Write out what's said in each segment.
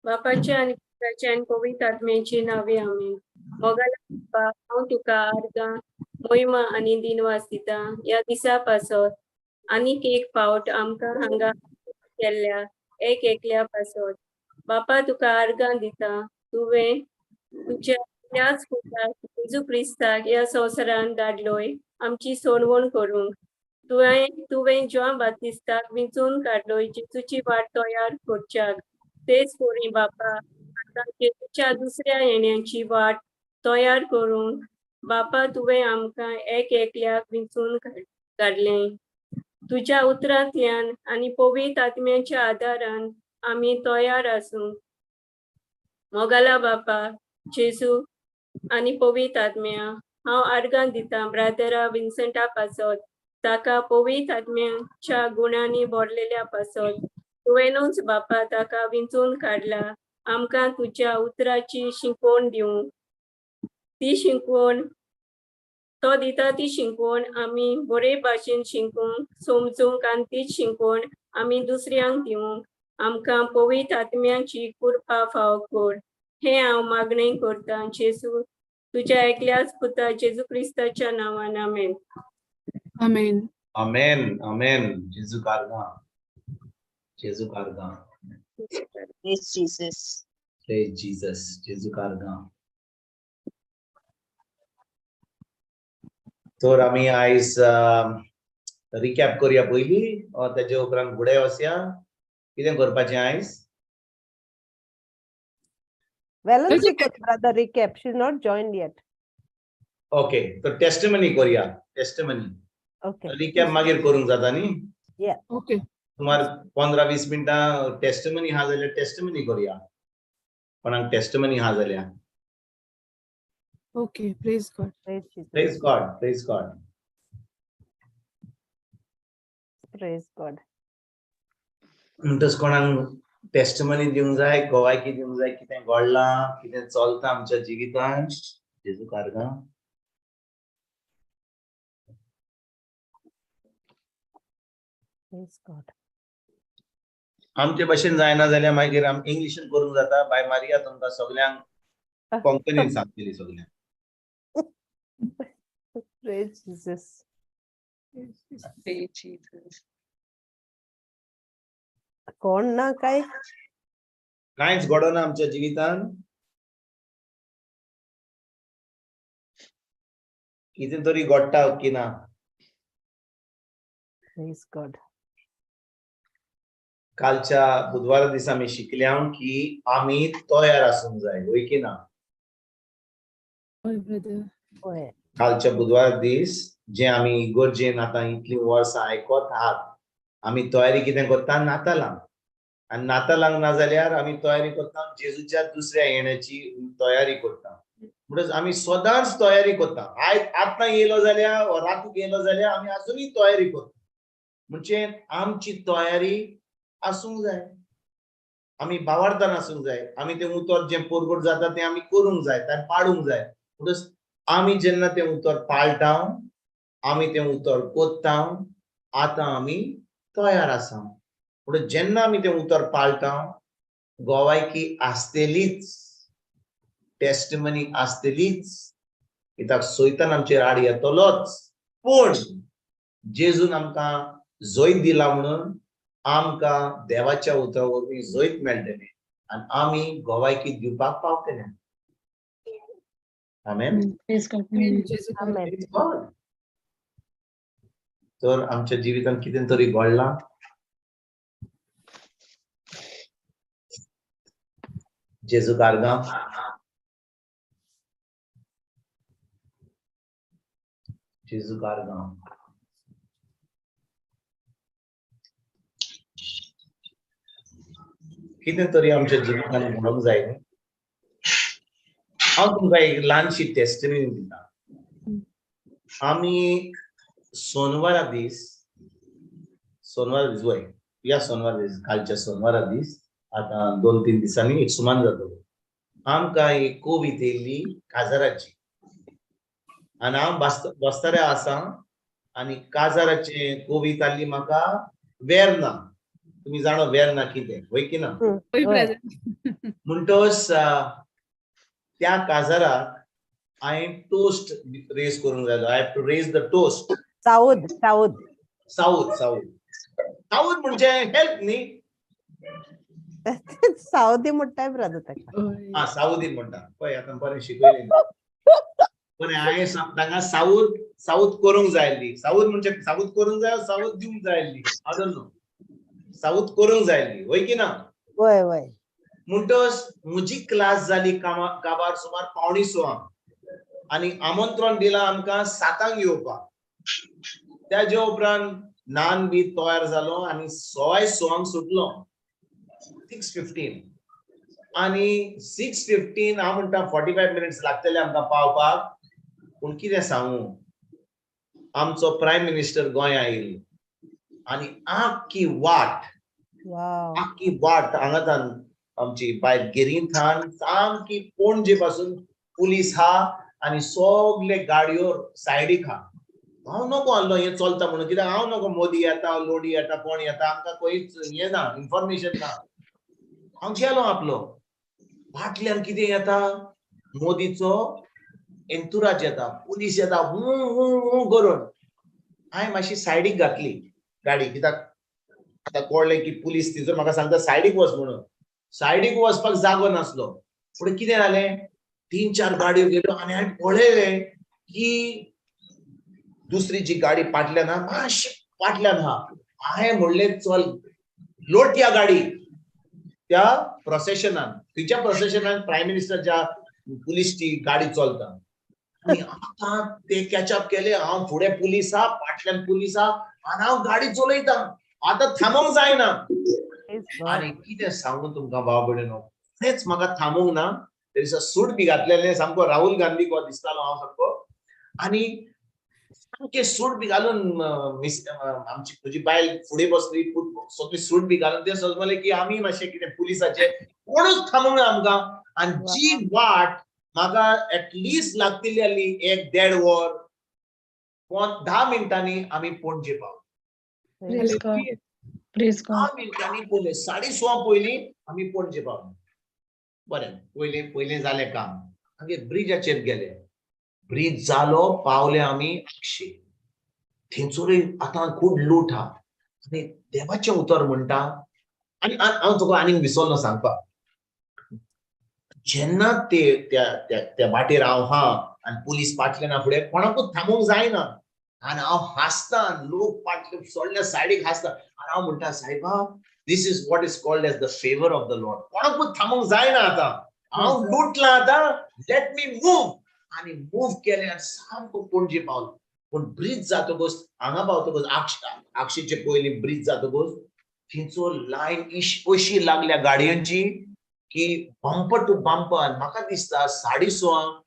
बापाच्या आनी पुताच्या आनी पवित्र आत्म्याची नावे आमेन. मोगाळ बापा, हांव तुका आर्गां, मोहिमा आनी दिनवास दिता ह्या दिसा पासत आनीक एक फावट आमकां हांगा केल्ल्या एक एकल्या पासत. बापा, तुका आर्गां दिता, तुवें तुज्या त्याच पुताक जेजू क्रिस्ताक ह्या संवसारान धाडलोय आमची सोडवण करूंक. तुवें तुवें जुआंव बातिस्ताक विंचून काडलोय जेजूची वाट तयार करच्याक. तेच परी बापा, आतां जेजूच्या दुसऱ्या येण्याची वाट तयार करूंक बापा तुवें आमकां एक एकल्याक विंचून काडलें. तुज्या उतरांतल्यान आनी पवित्र आत्म्याच्या आदारान आमी तयार आसूंक. मोगाला बापा, जेजू आनी पवित्र आत्म्या, हांव आर्गां दितां ब्रादरा विन्संटा पासत, ताका पवित्र आत्म्याच्या गुणांनी भरलेल्या पासत. तुवेंनूच बापा ताका विंचून काडला आमकां तुज्या उतराची शिकवण दिवंक. ती शिकवण तो दिता ती शिकवण आमी बरे भाशेन शिकूंक, समजूंक आनी तीच शिकवण आमी दुसऱ्यांक दिवंक आमकां पवित्र आत्म्याची कृपा फावो कर. हें हांव मागणें करतां जेजू तुज्या एकल्याच पुता जेजू क्रिस्ताच्या नांवान, आमेन. आमेन. आमेन, आमेन. जेजू कारगां, जेजू कारगां. Praise Jesus. Praise Jesus. जेजू कारगां. तर आमी आयज रिकॅप करूया पयली, तेजे उपरांत फुडें वचया. कितें करपाचें आयज? Valency brother recap. She's not joined yet. Okay, तर टेस्टमनी करूया, टेस्टमनी. Okay. Recap मागीर करूंक जाता न्ही? ओके. सुमार 15-20 मिनटां टेस्टमनी आहा जाल्यार टेस्टमनी करूया. कोणाक टेस्टमनी आहा जाल्यार. Okay, praise God. Praise Jesus. Praise God, praise God. Praise God. म्हणटच कोणाक टेस्टमनी दिवंक जाय, गोवायकी दिवंक जाय, कितें घडलां, कितें चलता आमच्या जिवितांत. जेजू कारगां. Praise God. आमचे भशेन जायना जाल्यार मागीर आम इंग्लिशीन करूंक जाता. बाय मारिया तुमकां सगल्यांक कोंकणीन सांगतली सगल्यांक. Praise Jesus. Praise Jesus. कोण ना काय? कांयच घडना आमच्या जिवितान. कितें तरी घडटा की ना? Praise God. कालच्या बुधवारा दिसा आमी शिकल्या की आमी तयार आसूंक जाय, वय की ना? हय ब्रदर. होय. कालच्या बुधवारा दीस जे आमी इगर्जेन आतां इतलीं वर्सां आयकत आहात, आमी तयारी कितें करता? नातालांक. आनी नातालांक ना जाल्यार आमी तयारी करता जेजूच्या दुसऱ्या येण्याची तयारी करता. म्हणटच आमी सदांच तयारी करता. आयज आतां येयलो जाल्यार वा रातीक येयलो जाल्यार आमी आजुनूय तयारी करता. म्हणजे आमची तयारी आसूंक जाय, आमी बावार्थान आसूंक जाय, आमी तें उतर जें परगट जाता तें आमी करूंक जाय, तें पाळूंक जाय. म्हणटच आमी जेन्ना तें उतर पाळटा, आमी तें उतर कोत्ता, आतां आमी तयार आसा. म्हणून जेन्ना आमी तें उतर पाळटा, गोवायकी आसतलीच, टेस्टमनी आसतलीच. कित्याक सैतान आमचेर आड येतलोच, पूण जेजून आमकां जैत दिला म्हणून आमकां देवाच्या उतरा वरवीं जैत मेळटलें आनी आमी गोवायकी दिवपाक पावतले. आमेन. Praise God. जेजू Amen. Praise God. तर आमच्या जिवितांत कितें तरी घडलां. जेजू कारगां. जेजू कारगां. कितें तरी आमच्या जिवितांत घडोवंक जाय न्ही. हांव तुमकां एक ल्हानशी टेस्टमनी दिता. आमी सोनवारा दीस, सोनवारा दीस वय, ह्या सोनवारा दीस, कालच्या सोनवारा दीस, आतां 2-3 दिसांनी एक सुमान जातलो, आमकां एक कोवीत येयल्ली काजाराची. आनी हांव बसतरे आसा आनी काजाराचे कोवीत आसली म्हाका वेर्ना. तुमी जाणो वेर्ना कितें, वय की ना? हय हय. ब्रदर. म्हणटोच त्या काजाराक हांवें टोस्ट रेज करूंक जाय. I have to raise the toast. Saud, Saud. Saud, Saud, Saud म्हणजे हेल्प न्ही? साऊदी म्हणटाय ब्रदर ताका. हय. हा, साऊदी म्हणटा पळय. आतां बरें शिकयलें. बरें, हांवें तांकां साऊद साऊद करूंक जाय आसली. साऊद म्हणजे साऊद करूंक जाय, साऊद दिवंक जाय आसली, I don't know. साऊद करूंक जाय आसली, वय की ना? वय वय. म्हणटच म्हजी क्लास जाली कामा काबार सुमार 5:45 आनी आमंत्रण दिलां आमकां 7 येवपाक. त्याजे उपरांत नान बी तयार जालो आनी 6:15 सुटलो, 6:15. आनी 6:15, हांव म्हणटा, 45 मिनिट्स लागतले आमकां पावपाक. पूण कितें सांगू, आमचो प्रायम मिनिस्टर गोंया आयिल्लो आनी आख्खी वाट, आख्खी वाट हांगासान आमची बायल गिरींथान सामकी पणजे पासून पुलीस हा आनी सगले गाडयो सायडीक हा. हांव नको आहलो हें चलता म्हणून, कित्याक हांव नको मोदी येता, लोडी येता, कोण येता, आमकां खंयच हें ना, इन्फॉर्मेशन ना. हांव गेलो आपलो. फाटल्यान कितें येता, मोदीचो एंतुराज येता, पुलीस येता, हू हू हू करून. हांवें मातशी सायडीक घातली गाडी, कित्याक आतां कळ्ळें की पुलीस थंयसर म्हाका सांगता सायडीक वच म्हणून. सायडीक वचपाक जागो नासलो. फुडें कितें जालें, तीन चार गाडयो गेल्यो आनी हांवें पळयलें की दुसरी जी गाडी फाटल्यान आहा, मातशी फाटल्यान आहा. हांवें म्हणलें, चल लोटया गाडी त्या प्रोसेशनान. खंयच्या प्रोसेशनान? प्रायम मिनिस्टरच्या पुलीसची गाडी चलता. आनी आतां ते कॅचअप केले. हांव फुडें पुलीस आहा, फाटल्यान पुलीस आहा आनी हांव गाडी चलयता. आतां थांबोंक जायना. Praise God. आनी कितें सांगू तुमकां भाव भयणीनो, तेंच म्हाका थांबोंक ना. ते दिसा सूट बी घातलेले, सामको राहुल गांधी को दिसतालो हांव सामको. आनी सामके सूट बी घालून, मिस आमची म्हजी बायल फुडें बसली, पूत सगळी सूट बी घालून. ते समजले की आमी मातशे कितें पुलिसाचे. कोणूच थांबोंक ना आमकां. आनी जी वाट म्हाका एटलिस्ट लागतली आसली एक देड वर, 10 मिनटांनी आमी पणजे पावले. Praise God. Praise God. 10 मिनटांनी पयले, 6:30 पयलीं आमी पणजे पावले. बरें, पयलें पयलें जालें काम. मागीर ब्रिजाचेर गेले. ब्रीज जालो, पावले आमी आगशी. थंयसरूय आतां खूब लूट आहा. आनी देवाचें उतर म्हणटा, आनी हांव तुका आनीक विसरलो सांगपाक, जेन्ना ते त्या त्या त्या वाटेर हांव हा आनी पुलीस फाटल्यान हा, फुडें कोणाकूच थांबोवंक जायना. आनी हांव हांसता, लोक फाटले सोडल्या सायडीक हांसता आनी हांव म्हणटा, सायबा, this is what is called as the favour of the Lord. कोणाकूच थांबोवंक जायना. आतां हांव लुटलां, आतां let me move. आनी मूव केलें आनी सामको पणजे पावलो. पूण ब्रीज जातकच, हांगा पावतकच, आगशीचे पयलीं ब्रीज जातकच थंयचो लायन अशी लागल्या गाडयांची की बंपर टू बंपर. म्हाका दिसता 6:30,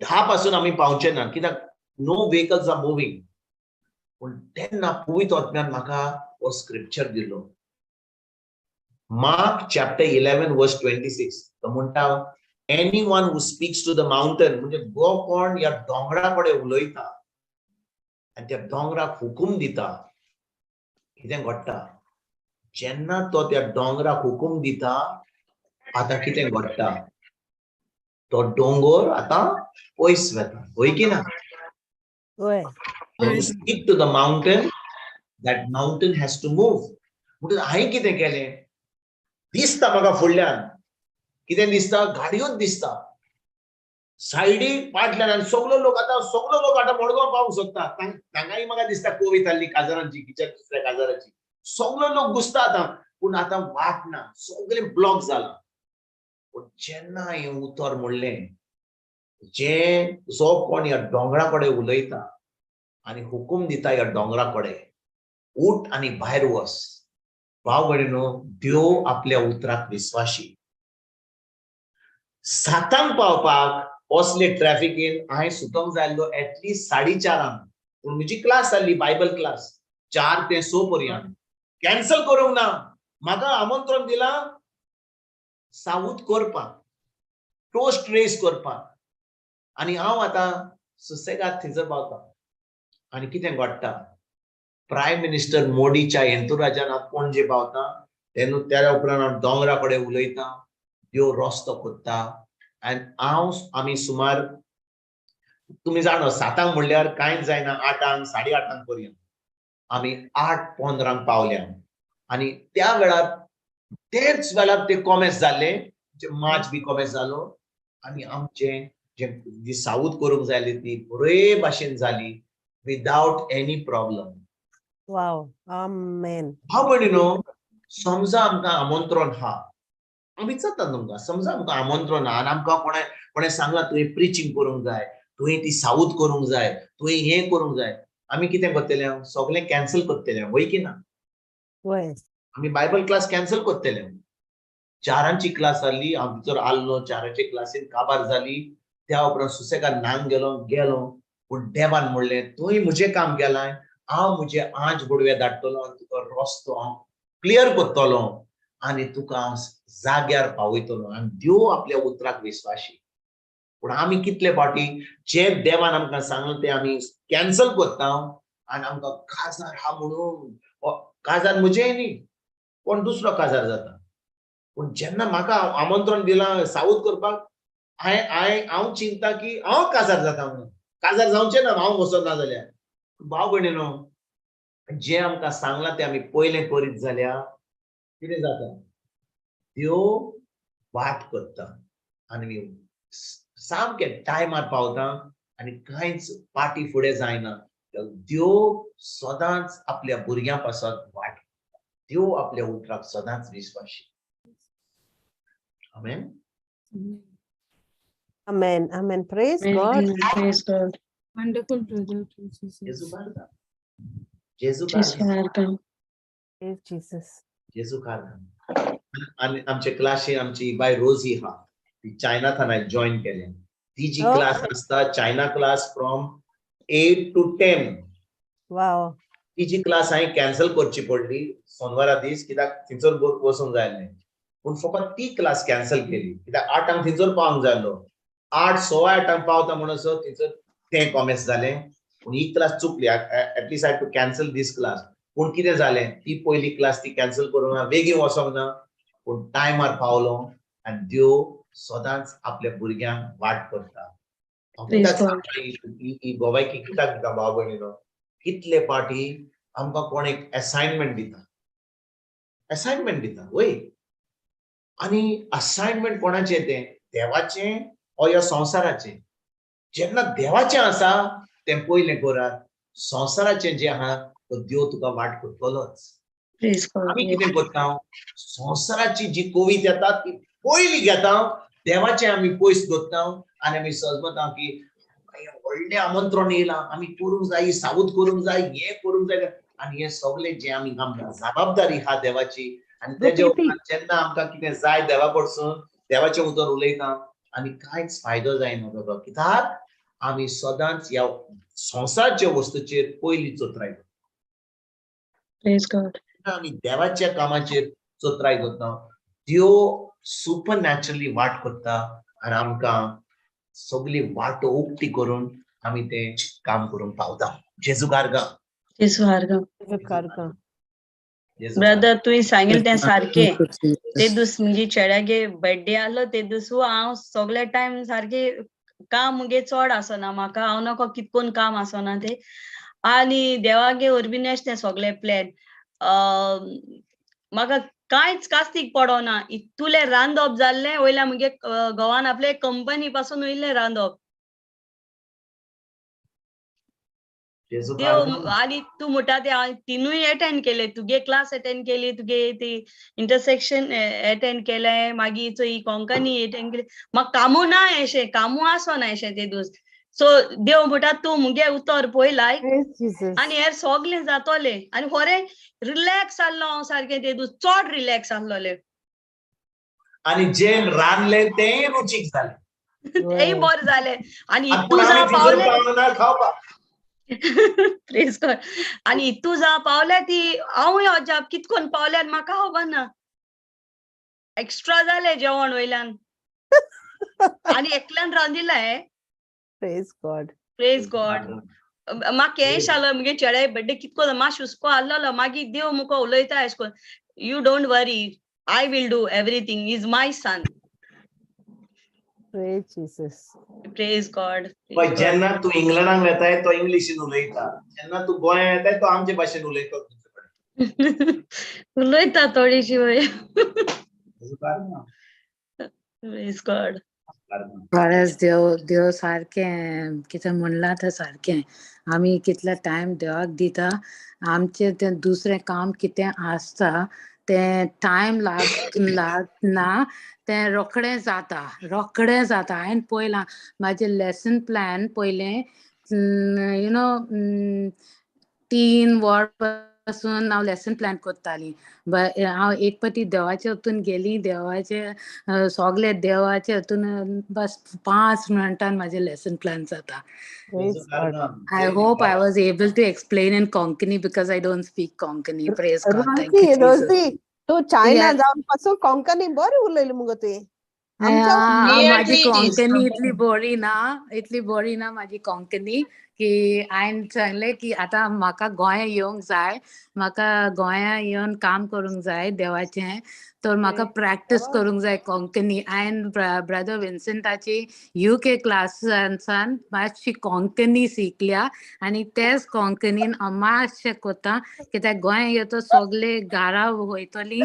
10 पासून आमी पावचे ना, कित्याक no vehicles are moving. पूण तेन्ना पवित्र आत्म्यान म्हाका हो स्क्रिप्चर दिलो, Mark chapter 11 verse 26. तो म्हणटा, anyone who speaks to the mountain, म्हणजे गो कोण ह्या दोंगरा कडेन उलयता आनी त्या दोंगराक हुकूम दिता, कितें घडटा? जेन्ना तो त्या दोंगराक हुकूम दिता, आतां कितें घडटा? तो दोंगर आतां पयस वता, हय की ना? वय. When you speak to the mountain, that mountain has to move. म्हणून हांवें कितें केलें, दिसता म्हाका फुडल्यान कितें दिसता, गाडयोच दिसता सायडीक, फाटल्यान. आनी सगलो लोक आतां, सगलो लोक आतां मडगांव पावूंक सोदता. तांकांय म्हाका दिसता कोवीत आहली काजारांची, कित्याक दुसऱ्या काजाराची सगलो लोक घुसता आतां. पूण आतां वाट ना, सगळें ब्लॉक जाला. पूण जेन्ना हें उतर म्हणलें, जे जो कोण ह्या दोंगरा कडेन उलयता आनी हुकूम दिता ह्या दोंगरा कडेन, उठ आनी भायर वच. भाव भयणीनो, देव आपल्या उतराक विस्वाशी. 7 पावपाक असले ट्रॅफिकेन हांवें सुटोंक जाय आसलो एटलिस्ट 4:30. पूण म्हजी क्लास जाल्ली, बायबल क्लास, 4 ते 6 पर्यंत. कॅन्सल करूंक ना. म्हाका आमंत्रण दिलां सावूद करपाक, टोस्ट रेस करपाक. आनी हांव आतां सुसेगाद थंयसर पावता आनी कितें घडटा? प्रायम मिनिस्टर मोदीच्या एंतुराजान हांव पणजे पावता. तेन्ना त्या उपरांत हांव दोंगरा कडेन उलयता, त्यो रस्तो कोत्ता. आनी हांव आमी सुमार तुमी जाणा 7 म्हणल्यार म्हणल्यार कांयच जायना, 8 साडे 8 पर्यंत आमी 8:15 पावल्या. आनी त्या वेळार, तेच वेळार ते कॉमेस जाल्ले, मार्च बी कॉमेस जालो आनी आमचे जे जी सावूद करूंक जाय आसली ती बरे भाशेन जाली विदावट एनी प्रॉब्लम. Wow. Amen. भाव भयणीनो, समजा आमकां आमंत्रण आहा, हांव विचारता तुमकां, समजा आमकां आमंत्रण आहा आनी आमकां कोणें कोणें सांगलां, तुवें प्रिचींग करूंक जाय, तुवें ती सावूद करूंक जाय, तुवें हें करूंक जाय, आमी कितें करतले? सगळें कॅन्सल करतले, वय की ना? वय. आमी बायबल क्लास कॅन्सल करतले. 4 क्लास आहली, हांव भितर आसलो, 4 क्लासीन काबार जाली. त्या उपरांत सुसेगाद न्हांग गेलो गेलो. पूण देवान म्हणलें, तुवें म्हजें काम केलां, हांव म्हजे आंज बोडवे धाडटलो आनी तुका रस्तो हांव क्लियर करतलो आनी तुका हांव जाग्यार पावयतलो. आनी देव आपल्या उतराक विस्वाशी. पूण आमी कितले फावटी जे देवान आमकां सांगलां तें आमी कॅन्सल करता आनी आमकां काजार आहा म्हणून. काजार म्हजें न्ही, कोण दुसरो काजार जाता. पूण जेन्ना म्हाका आमंत्रण दिलां सावूद करपाक, हांवें हांवें हांव चिंता की हांव काजार जाता म्हणून. काजार जावचें ना हांव वचना जाल्यार. भाव भयणीनो, जें आमकां सांगलां तें आमी पयलें करीत जाल्यार कितें जाता? त्यो वाट करता आनी आमी सामकें टायमार पावता आनी कांयच पाटी फुडें जायना. देव सदांच आपल्या भुरग्यां पासत वाट करता. देव आपल्या उतराक सदांच विस्वाशी. आमेन. Amen. Amen. Praise God. Amen. Praise God. Wonderful, brother. Praise Jesus. जेजू कारदा, जेजू जेजू कारदा. कारदा. Praise Jesus. जेजू कारदा. आनी आमचे क्लासी आमची बाय रोजी आहा, ती चायना थानाय जॉईन केल्या. ती जी क्लास आसता, China class from 8 to 10. ती जी क्लास हांवें कॅन्सल करची पडली सोनवारा दीस, कित्याक थंयसर वचूंक जाय आसलें. पूण फकत ती क्लास कॅन्सल केली कित्याक 8 थंयसर पावंक जाय आसलो. 8 सवा 8 पावता म्हणसर थंयसर तें कॉमेस जालें. पूण ही क्लास चुकली. At least I to cancel this class. पूण कितें जालें, ती पयली क्लास ती कॅन्सल करूंक ना, बेगीन वचोंक ना, पूण टायमार पावलो. आनी देव सदांच आपल्या भुरग्यांक वाट करता. हांव Praise कित्याक God. सांगता ही गोवायकी कित्याक दिता भाव भयणीनो? कितले फावटी आमकां कोण एक असायनमेंट दिता, असायनमेंट दिता वय, आनी असायनमेंट कोणाचें तें? देवाचें ओ ह्या संवसाराचें? जेन्ना देवाचें आसा तें पयलें करात. संवसाराचें जें आहा तो देव तुका वाट करतलोच. Praise God. आमी कितें करता? संवसाराची जी कवित येता ती पयली घेता, देवाचें आमी पयस दवरता आनी आमी सजमता की हें व्हडलें आमंत्रण येयलां, आमी करूंक जाय, सावूद करूंक जाय, हें करूंक जाय. आनी हें सगळें जें आमी आमकां जबाबदारी आहा देवाची आनी तेजे रुपी. उपरांत जेन्ना आमकां कितें जाय देवा कडसून, देवाचें उतर उलयता आनी कांयच फायदो जायना बाबा, कित्याक आमी सदांच ह्या संवसारच्या वस्तूचेर पयली चतुराय. Praise God. आमी देवाच्या कामाचेर चतुराय करता, देव सुपर नॅचरली वाट करता आनी आमकां सगळी वाटो उक्ती करून आमी तें काम करूंक पावता. जेजू गार्गा. जेजू आर्गां. जेजू. जेजू. ब्रदर, तुवें सांगिल्लें तें सारकें. ते दीस मुगे चेड्यागे बर्थडे आहलो, ते दिसू हांव सगळे टायम सारके काम मुगे चड आसना. म्हाका हांव नको कितकोन काम आसना ते. आनी देवागे ओरबिनेश तें सगळें प्लॅन. म्हाका कांयच कास्तीक पडोना. इतुलें रांदप जाल्लें, वयल्या मुगे घोवान आपले कंपनी पासून वयलें रांदप. जेजू देव गार्गा. आनी तूं म्हणटा ते हांवें तिनूय एटेंड केले. तुगे क्लास एटेंड केली, तुगे ती इंटरसेक्शन एटेंड केलें, मागीर चोय कोंकणी एटेंड केली. म्हाका कामू ना एशें, कामू आसना एशें ते दीस. सो देव म्हणटा, तूं मुगे उतर पयलाय Praise Jesus. आनी हेर सगळें जातोलें. आनी खरें रिलॅक्स आहलो हांव सारकें ते दीस, चड रिलॅक्स आहलोलें. आनी जें रांदलें तेंय रुचीक जालें. तेंय बरें जालें आनी आनी इतू पूण आमी जावं थंयसर पावलें. पावना खावपाक. प्रेज गॉड. आनी इतू जावं पावलें ती हांवूय अजाप, कितकोन पावलें आनी म्हाका खबर ना. एक्स्ट्रा जालें जेवण वयल्यान आनी एकल्यान रांदिलें. Praise God. Praise God. म्हाका हें जालो मुगे चेड्या बड्डे कितको मातशें हुस्को आहलोलो. मागीर देव मुको उलयता एशें कोन्न, you don't worry, I will do everything, is my son. Praise Jesus. Praise God. पळय, जेन्ना तूं इंग्लंडाक वेताय तो इंग्लिशीन उलयता, जेन्ना तूं गोंया येताय तो आमचे भाशेन उलयता तुजे कडेन. उलयता थोडीशी. तेजो कारण ना. Praise God. कारण ना. खरेंच देव देव सारकें कितें म्हणलां तें सारकें. आमी कितले टायम देवाक दिता, आमचें तें दुसरें काम कितें आसता तें टायम लाग लागना, तें रोखडें जाता, रोखडें जाता. हांवें पळयलां म्हाजें लेसन प्लॅन पयलें 3 वर पासून हांव लेसन प्लॅन करतालीं. हांव एक पाटी देवाच्या हितून गेली, देवाचे सगळे देवाच्या हितून, बस 5 मिनटान म्हाजें लेसन प्लॅन जाता. Praise तेजो कारण God. ना. I hope I was able to explain in Konkani because I don't speak Konkani. Praise God. Thank Rosie, you, Jesus. Rosie, तूं चायना जावन पासून कोंकणी बरी उलयली मुगो तुवें आमच्या. माझी Nearly it is. Konkani इतली बरी ना, इतली बरी ना माझी कोंकणी की हांवें सांगलें की आतां म्हाका गोंया येवंक जाय, म्हाका गोंया येवन काम करूंक जाय देवाचें, तर म्हाका प्रॅक्टीस करूंक जाय कोंकणी. हांवें ब्रदर विन्संटाची युके क्लासांसान मातशी कोंकणी शिकल्या आनी तेच कोंकणीन हांव मातशें करता, कित्याक गोंया येता सगळे घरा वयतली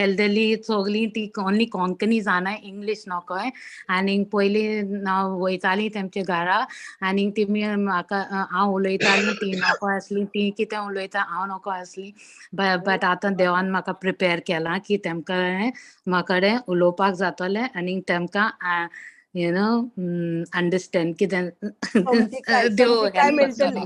एल्डरली सगळीं, ती ओन्ली कोंकणी जाणा, इंग्लीश नकोय. आनी पयलीं हांव वयताली तेमच्या घरा आनी तेमी म्हाका हांव उलयताली, ती नको आसली, ती कितें उलयता हांव नको आसली. बट आतां देवान म्हाका प्रिपेर केलां की तेमकां म्हा कडेन उलोवपाक जातलें आनी तेमकां you know understand कितें. समजिकाय देव समजिकाय हेल्प मेळटली. करतलो.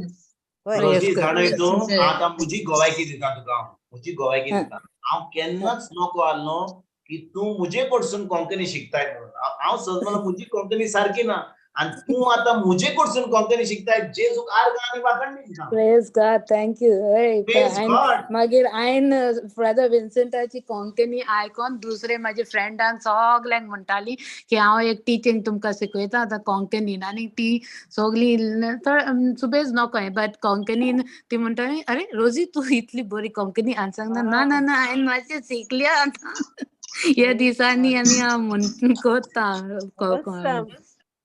हय. Praise Rosie, God. जाणय तूं, Yes. आतां म्हजी गोवायकी दिता तुका हांव, म्हजी गोवायकी दिता. हांव केन्नाच नको आहलो की तूं म्हजे कडसून कोंकणी शिकताय म्हणून. हांव सजमला म्हजी कोंकणी सारकी ना आनी तूं आतां म्हजे कडसून कोंकणी शिकताय. जेजूक आर्गां आनी वाखाण दिता. Praise God, thank you. हय. Praise God. मागीर हांवें ब्रदर विन्संटाची कोंकणी आयकोन दुसरे म्हाजे फ्रेंडांक सगल्यांक म्हणटाली की हांव एक टिचींग तुमकां शिकयता आतां कोंकणीन. आनी ती सगळीं सुबेज नकोय, बट कोंकणीन ती म्हणटाली, "अरे रोजी, तूं इतली बरी कोंकणी." हांवें सांगता, "ना ना ना, हांवें मातशें शिकल्या आतां ह्या दिसांनी आनी हांव म्हण करता." Awesome.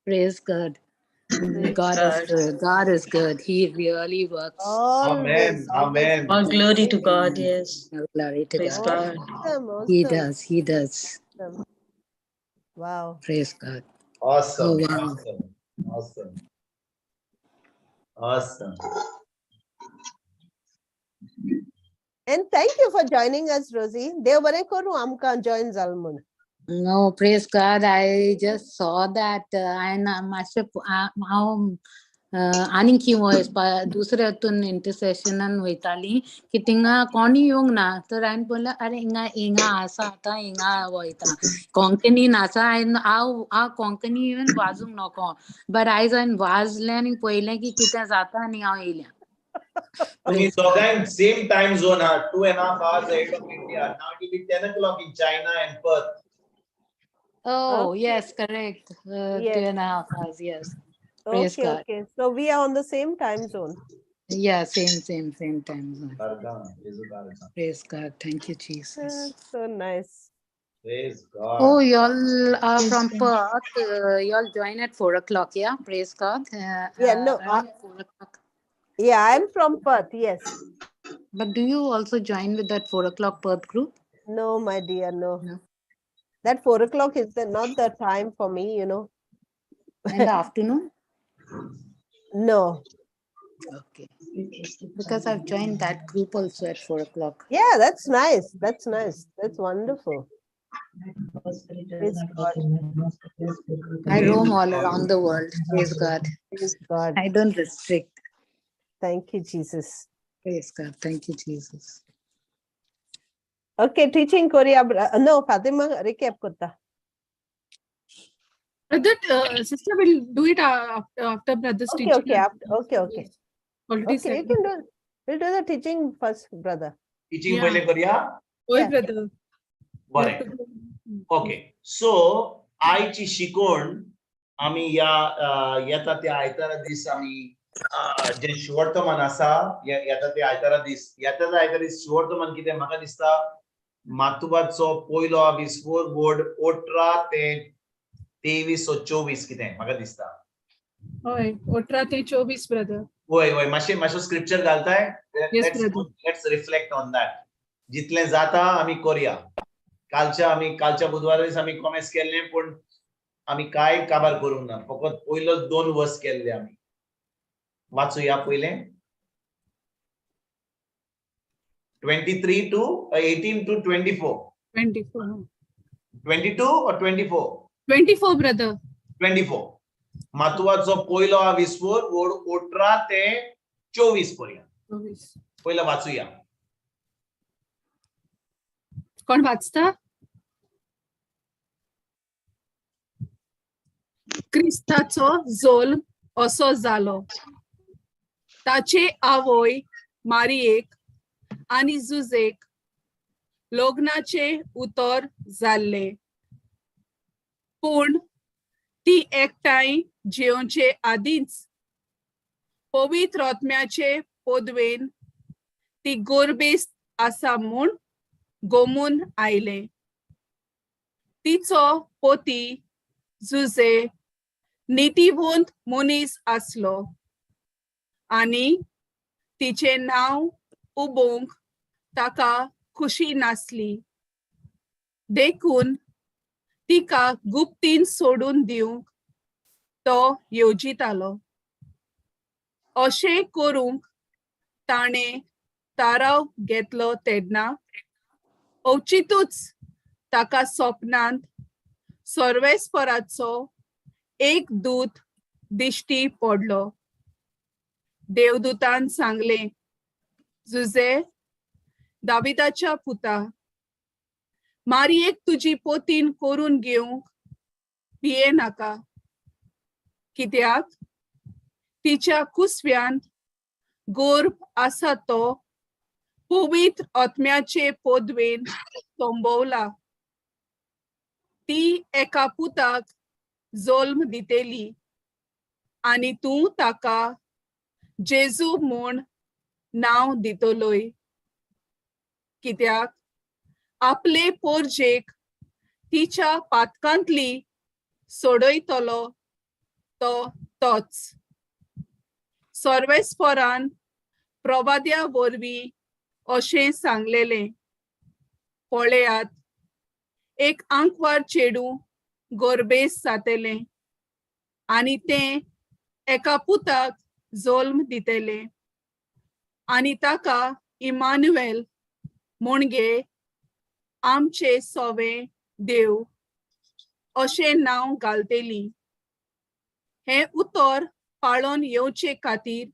Praise God. God is good. God is good. He really works. Amen. Always, always. Amen. All glory to God, yes. Glory to Praise God. God. Awesome, He awesome. does. He does. Awesome. Wow. Praise God. Awesome. Oh, wow. Awesome. Awesome. Awesome. And thank you for joining us, Rosie. देव बरें करूं आमकां join जाल म्हूण. No, praise God. I just saw that and मातशें हांव आनीक खंय वचपा दुसऱ्या हितून इंटरसेशनान वयताली की थिंगा कोणी येवंक ना, तर हांवें पळयलें, अरे, हिंगा हिंगा आसा, आतां हिंगा वयता, कोंकणीन आसा. हांवें हांव हांव कोंकणी इवन वाजूंक नको, बट आयज हांवें वाजलें आनी पळयलें की कितें जाता आनी हांव येयलें. तुम्ही दोघांक सेम टाइम झोन हा, 2.5 hours ahead of India. Now it will be 10 o'clock in China and Perth. Oh, Okay. yes, correct. 2.5 hours, yes. Praise Okay, God. okay. So we are on the same time zone. Yeah, same, same, same time zone. आर्गां, जेजूक आर्गां. Praise God. Thank you, Jesus. So nice. Praise God. Oh, y'all are Praise from God. Perth. Y'all join at 4 o'clock, yeah? Praise God. Yeah, no, Around 4 o'clock. Yeah, I'm from Perth. Yes. But do you also join with that 4 o'clock Perth group? No, my dear, no. No. That 4 o'clock is the not the time for me. In the afternoon? No. Okay. Because I've joined that group also at 4 o'clock. Yeah, that's nice. That's nice. That's wonderful. Praise God. I roam all around the world. Praise God. Praise God. I don't restrict. Thank you, Jesus. Praise God. Thank you, Jesus. Okay, teaching Korea. No, Fatima, recap करता. Brother, sister will do it after brother's Okay, teaching. okay, after, okay. Yes. Already Okay, you said. can do. We'll do the teaching first, brother. Teaching Yeah. पहिले करूया. Oi, Yeah. brother. बरें. Okay, so आयची शिकवण आमी ह्या येता त्या आयतारा दीस आमी जे शिवर्तमान आसा, येता ते आयतारा दीस, येता ते आयतारा दीस शिवर्तमान कितें म्हाका दिसता मातुबाचो पयलो विस्फोर बोर्ड 18 ते 23 o 24 कितें म्हाका दिसता. हय, 18 ते 24 ब्रदर. वय वय, मातशें मातशें स्क्रिप्चर घालताय. Yes, brother. Let's reflect on that. जितलें जाता आमी करया. कालच्या आमी कालच्या बुधवारा दीस आमी कॉमेस केल्लें, पूण आमी कांय काबार करूंक ना, फकत पयलो 2 वर्स केल्ले आमी. वाचुया पयलें 23 to 18 to 24. 24. 22 or 24? 24 brother. 24. मातुवाचो पयलो विस्फोर वोड 18 ते 24 पर्यंत. 24. पयलो वाचुया. कोण वाचता? क्रिस्ताचो जोल्म असो जालो. ताचे आवय मारियेक आनी जुजेक लग्नाचे उतर जाल्ले, पूण ती एकठांय जेवचे आदींच पवित्र आत्म्याचे पदवेन ती गोरबेस्त आसा म्हूण गोमून आयले. तिचो पोती जुजे नितीवंत मनीस आसलो आनी तिचें नांव उबोवंक ताका खुशी नासली, देखून तिका गुप्तीन सोडून दिवंक तो येवजितालो. अशें करूंक ताणें थाराव घेतलो तेन्ना अवचितूच ताका सपनांत सर्वेस्पराचो एक दूत दिश्टी पडलो. देवदूतान सांगलें, जुजे दाविदाच्या पुता, मारियेक तुजी पोतीन करून घेवंक भिये नाका, कित्याक तिच्या कुसव्यांत गोर्भ आसा तो पवित्र आत्म्याचे पदवेन तोंबवला. ती एका पुताक जल्म दितली आनी तूं ताका जेजू म्हूण नांव दितलोय, कित्याक आपले पोरजेक तिच्या पातकांतली सोडयतलो तो तोच. सर्वेस्परान प्रवाद्या वरवीं अशें सांगलेलें, पळयात, एक आंकवार चेडूं गोरबेस जातलें आनी तें एका पुताक जल्म दितलें आनी ताका इमानुएल म्हणजे आमचे सोवे देव अशें नांव घालतली. हें उतर पाळोन येवचे खातीर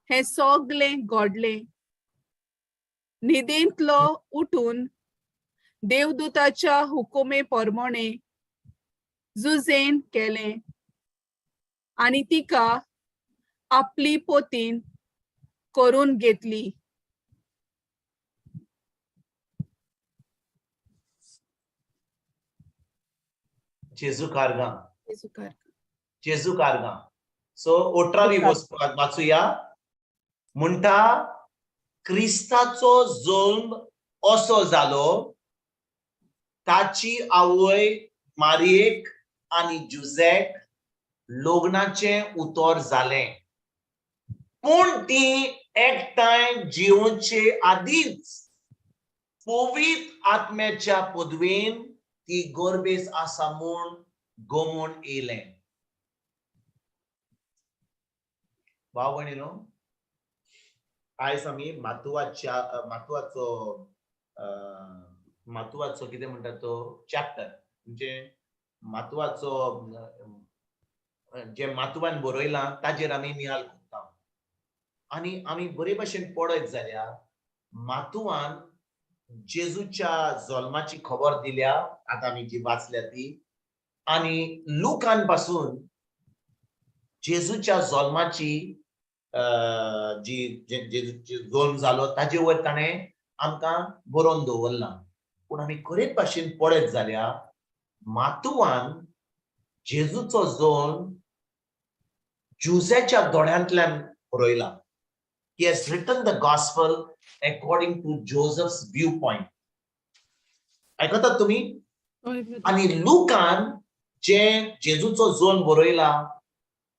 हें सगलें घडलें. न्हिदेंतलो उठून देवदूताच्या हुकुमे प्रमाणे जुजेन केलें आनी तिका आपली पोतीन करून घेतली. जेजू कारगां, जेजू कारगां. सो 18वी वाचुया. म्हणटा क्रिस्ताचो जल्म असो जालो, ताची आवय मारियेक आनी जुजेक लग्नाचें उतर जालें, पूण ती एकठांय जिवचे आदींच पवित्र आत्म्याच्या पदवेन ती गोरबेस आसा म्हूण गोमून येयलें. भाव भयणीनो, आयज आमी मातुवाच्या मातुवाचो मातुवाचो कितें म्हणटा तो चॅप्टर, म्हणजे मातुवाचो जे मातुवान बरयलां ताजेर आमी नियाळ करता. आनी आमी बरे भशेन पळयत जाल्यार मातुवान जेजूच्या जल्माची खबर दिल्या, आतां आमी जी वाचल्या ती, आनी लुकान पासून जेजूच्या जल्माची जी जेजूची जल्म जालो ताजे वयर ताणें आमकां बरोवन दवरलां. पूण आमी खरेच भाशेन पळयत जाल्यार मातुवान जेजूचो जल्म जुझ्याच्या दोळ्यांतल्यान बरयला. He has written the gospel according to Joseph's view point. आयकतात तुमी? हय ब्रदर. आनी लुकान जे जेजूचो जोन बरयला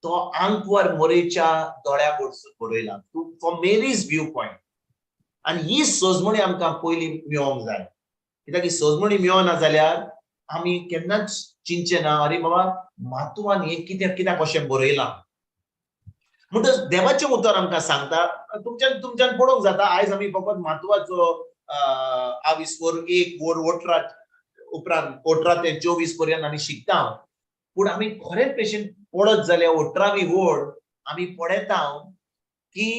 तो आंकवार मोरेच्या दोळ्या कडसून बरयला, फ्रॉम मेरीज व्यू पॉयंट. आनी ही सोजमणी आमकां पयलीं मेळोंक जाय, कित्याक ही सोजमणी मेळना जाल्यार आमी केन्नाच चिंतचे ना, अरे बाबा, मातुवान हें कित्याक कित्याक अशें बरयलां. म्हणटच देवाचें उतर आमकां सांगता, तुमच्यान तुमच्यान पळोवंक जाता, आयज आमी फकत मातुवाचो आवीस वर 1 वर 18 उपरांत 18 ते 24 पर्यंत आमी शिकता. पूण आमी खरेंच पेशंट पडत जाल्यार 18वी वड आमी पळयता की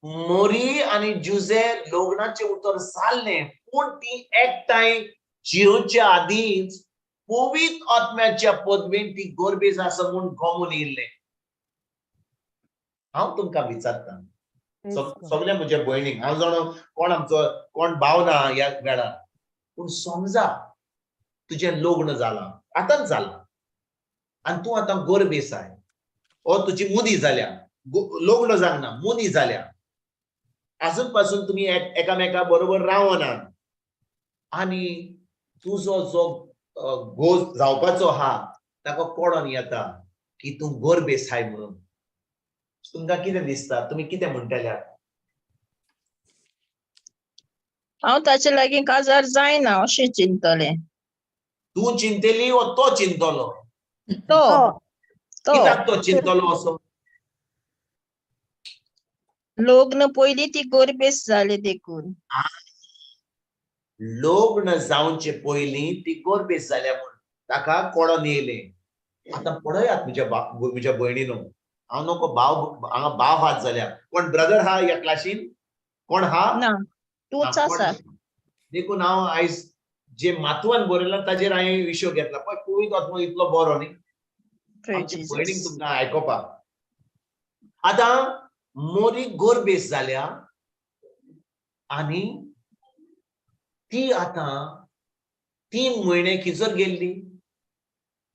मोरी आनी जुझे लग्नाचें उतर जाल्लें, पूण ती एकठांय जियोच्या आदींच पवित्र आत्म्याच्या पदवेन ती गोरबेज आसा म्हूण गमून येयल्लें. हांव तुमकां विचारता सगल्या म्हज्या भयणीक, हांव जाणो कोण आमचो कोण भाव ना ह्या वेळार, पूण समजा तुजें लग्न जालां, आतांच जालां, आनी तूं आतां गोरबेस आहाय, ओ तुजी मुदी जाल्या, लग्न जावंक ना, मुदी जाल्या, आजून पासून तुमी एकामेका बरोबर रावनात, आनी तुजो जो घोव जावपाचो आहा ताका कळोन येता की तूं गोरबेस आहाय म्हणून, तुमकां कितें दिसता? तुमी कितें म्हणटले? हांव ताचे लागीं काजार जायना अशें चिंतलें. तूं चिंतली वो तो चिंतलो? तो तो. कित्याक तो चिंतलो असो? लग्न पयलीं ती गोरबेस जाली देखून. लग्न जावचे पयलीं ती गोरबेस जाल्या म्हूण ताका कळोन येयलें. आतां पळयात म्हज्या भयणीनो, हांव नको भाव, हांगा भाव हात जाल्यार कोण ब्रदर हा ह्या क्लासीन? कोण हा? ना, तूंच आसा. देखून हांव आयज जे मातवान बरयलां ताजेर हांवें विशय घेतला. पळय, पवित्र आत्मो इतलो बरो न्ही आमच्या भयणीक तुमकां आयकोपाक. आतां मोरी गोरबेस जाल्या आनी ती आतां 3 म्हयने खिचर गेल्ली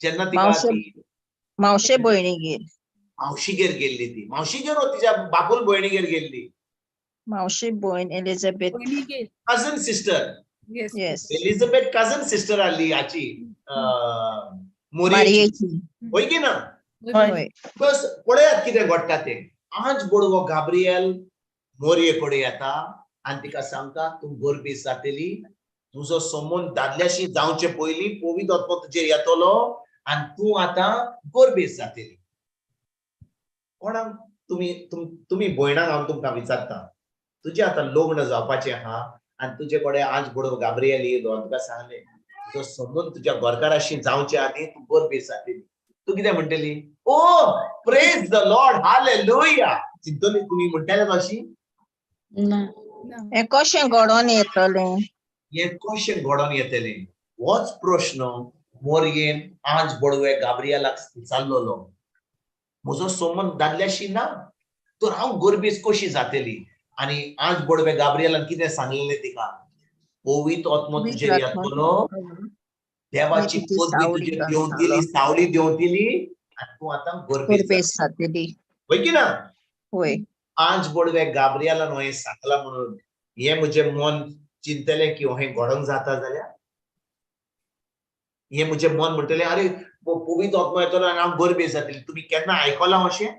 जेन्ना तिका मावशे भयणीगेर, मावशीगेर गेल्ली ती. मावशीगेर वो तिच्या बापूल भयणीगेर गेल्ली? मावशी भयण एलिझाबेथ. भयणीगेर. Cousin sister. Yes. Yes. Elizabeth cousin sister आहली हाची, मोरयेची. मारियेची. हय की ना? हय. बस पळयात कितें घडटा तें. आज बोडवो गाब्रियल मोरये कडेन येता आनी तिका सांगता, तूं गोरबेस जातली, तुजो समून दादल्याशी जावचे पयलीं पवित्र आत्मो तुजेर येतलो आनी तूं आतां गोरबेस जातली. कोणाक तुमी तुमी भयणांक हांव तुमकां विचारता, तुजें आतां लग्न जावपाचें आहा आनी तुजे कडेन आज बोडवो गाब्रियल येयलो आनी तुका सांगलें तुजो समून तुज्या घरकाराशी जावचे आदीं तूं गोरबेस जातली, तूं कितें म्हणटली? Oh, praise the Lord, hallelujah. चिंतली तुमी म्हणटाले अशी? ना. हें कशें घडोवन येतलें? हें कशें घडोवन येतलें होच प्रश्न मोरयेन आज बडवे गाब्रियलाक विचारलेलो. म्हजो सोमन दादल्याशी ना तर हांव गोरबेस कशी जातली? आनी आज बडवे गाब्रियलान कितें सांगलेलें तिका? पवित्र आत्मो तुजेर येतलो, देवाची पदवी तुजेर देंवतली, सावली देंवतली आनी तूं आतां गोरबेस जातली. हय की ना? हय. आज बडवे गाब्रियलान हें सांगलां म्हणून हें म्हजें मन चिंतलें की हें घडोवंक जाता जाल्यार हें म्हजें मन म्हणटलें, अरे पवित्र आत्मो येतलो आनी हांव गोरबेस जातली. तुमी केन्ना आयकलां अशें?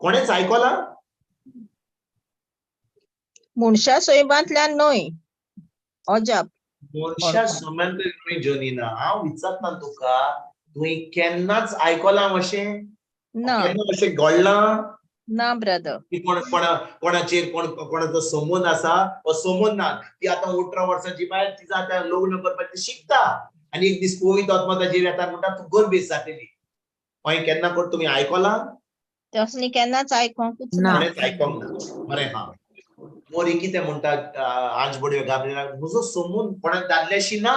कोणेच आयकलां? मनशा सैमांतल्यान न्हय, अजाप. मनशा सैमांतल्यान न्हय जोनीना, हांव विचारता तुका, तुवें केन्नाच आयकलां अशें? ना. केन्ना अशें घडलां? ना ब्रदर. की कोण कोणाचेर कोण कोणाचो समून आसा वो समून ना, ती आतां 18 वर्सांची बायल, तिचा आतां लग्न करपाक ती शिकता आनी एक दीस पवित्र आत्मो ताजेर येता म्हणटा तूं गोरबेस जातली. हांवें केन्ना कोण तुमी आयकलां? तसलें केन्नाच आयकोंकूच ना. कोणेच आयकोंक ना. बरें हा, मोरी कितें म्हणटा आज बडयो गाब्रियलाक, म्हजो समून कोणाक दादल्याशी ना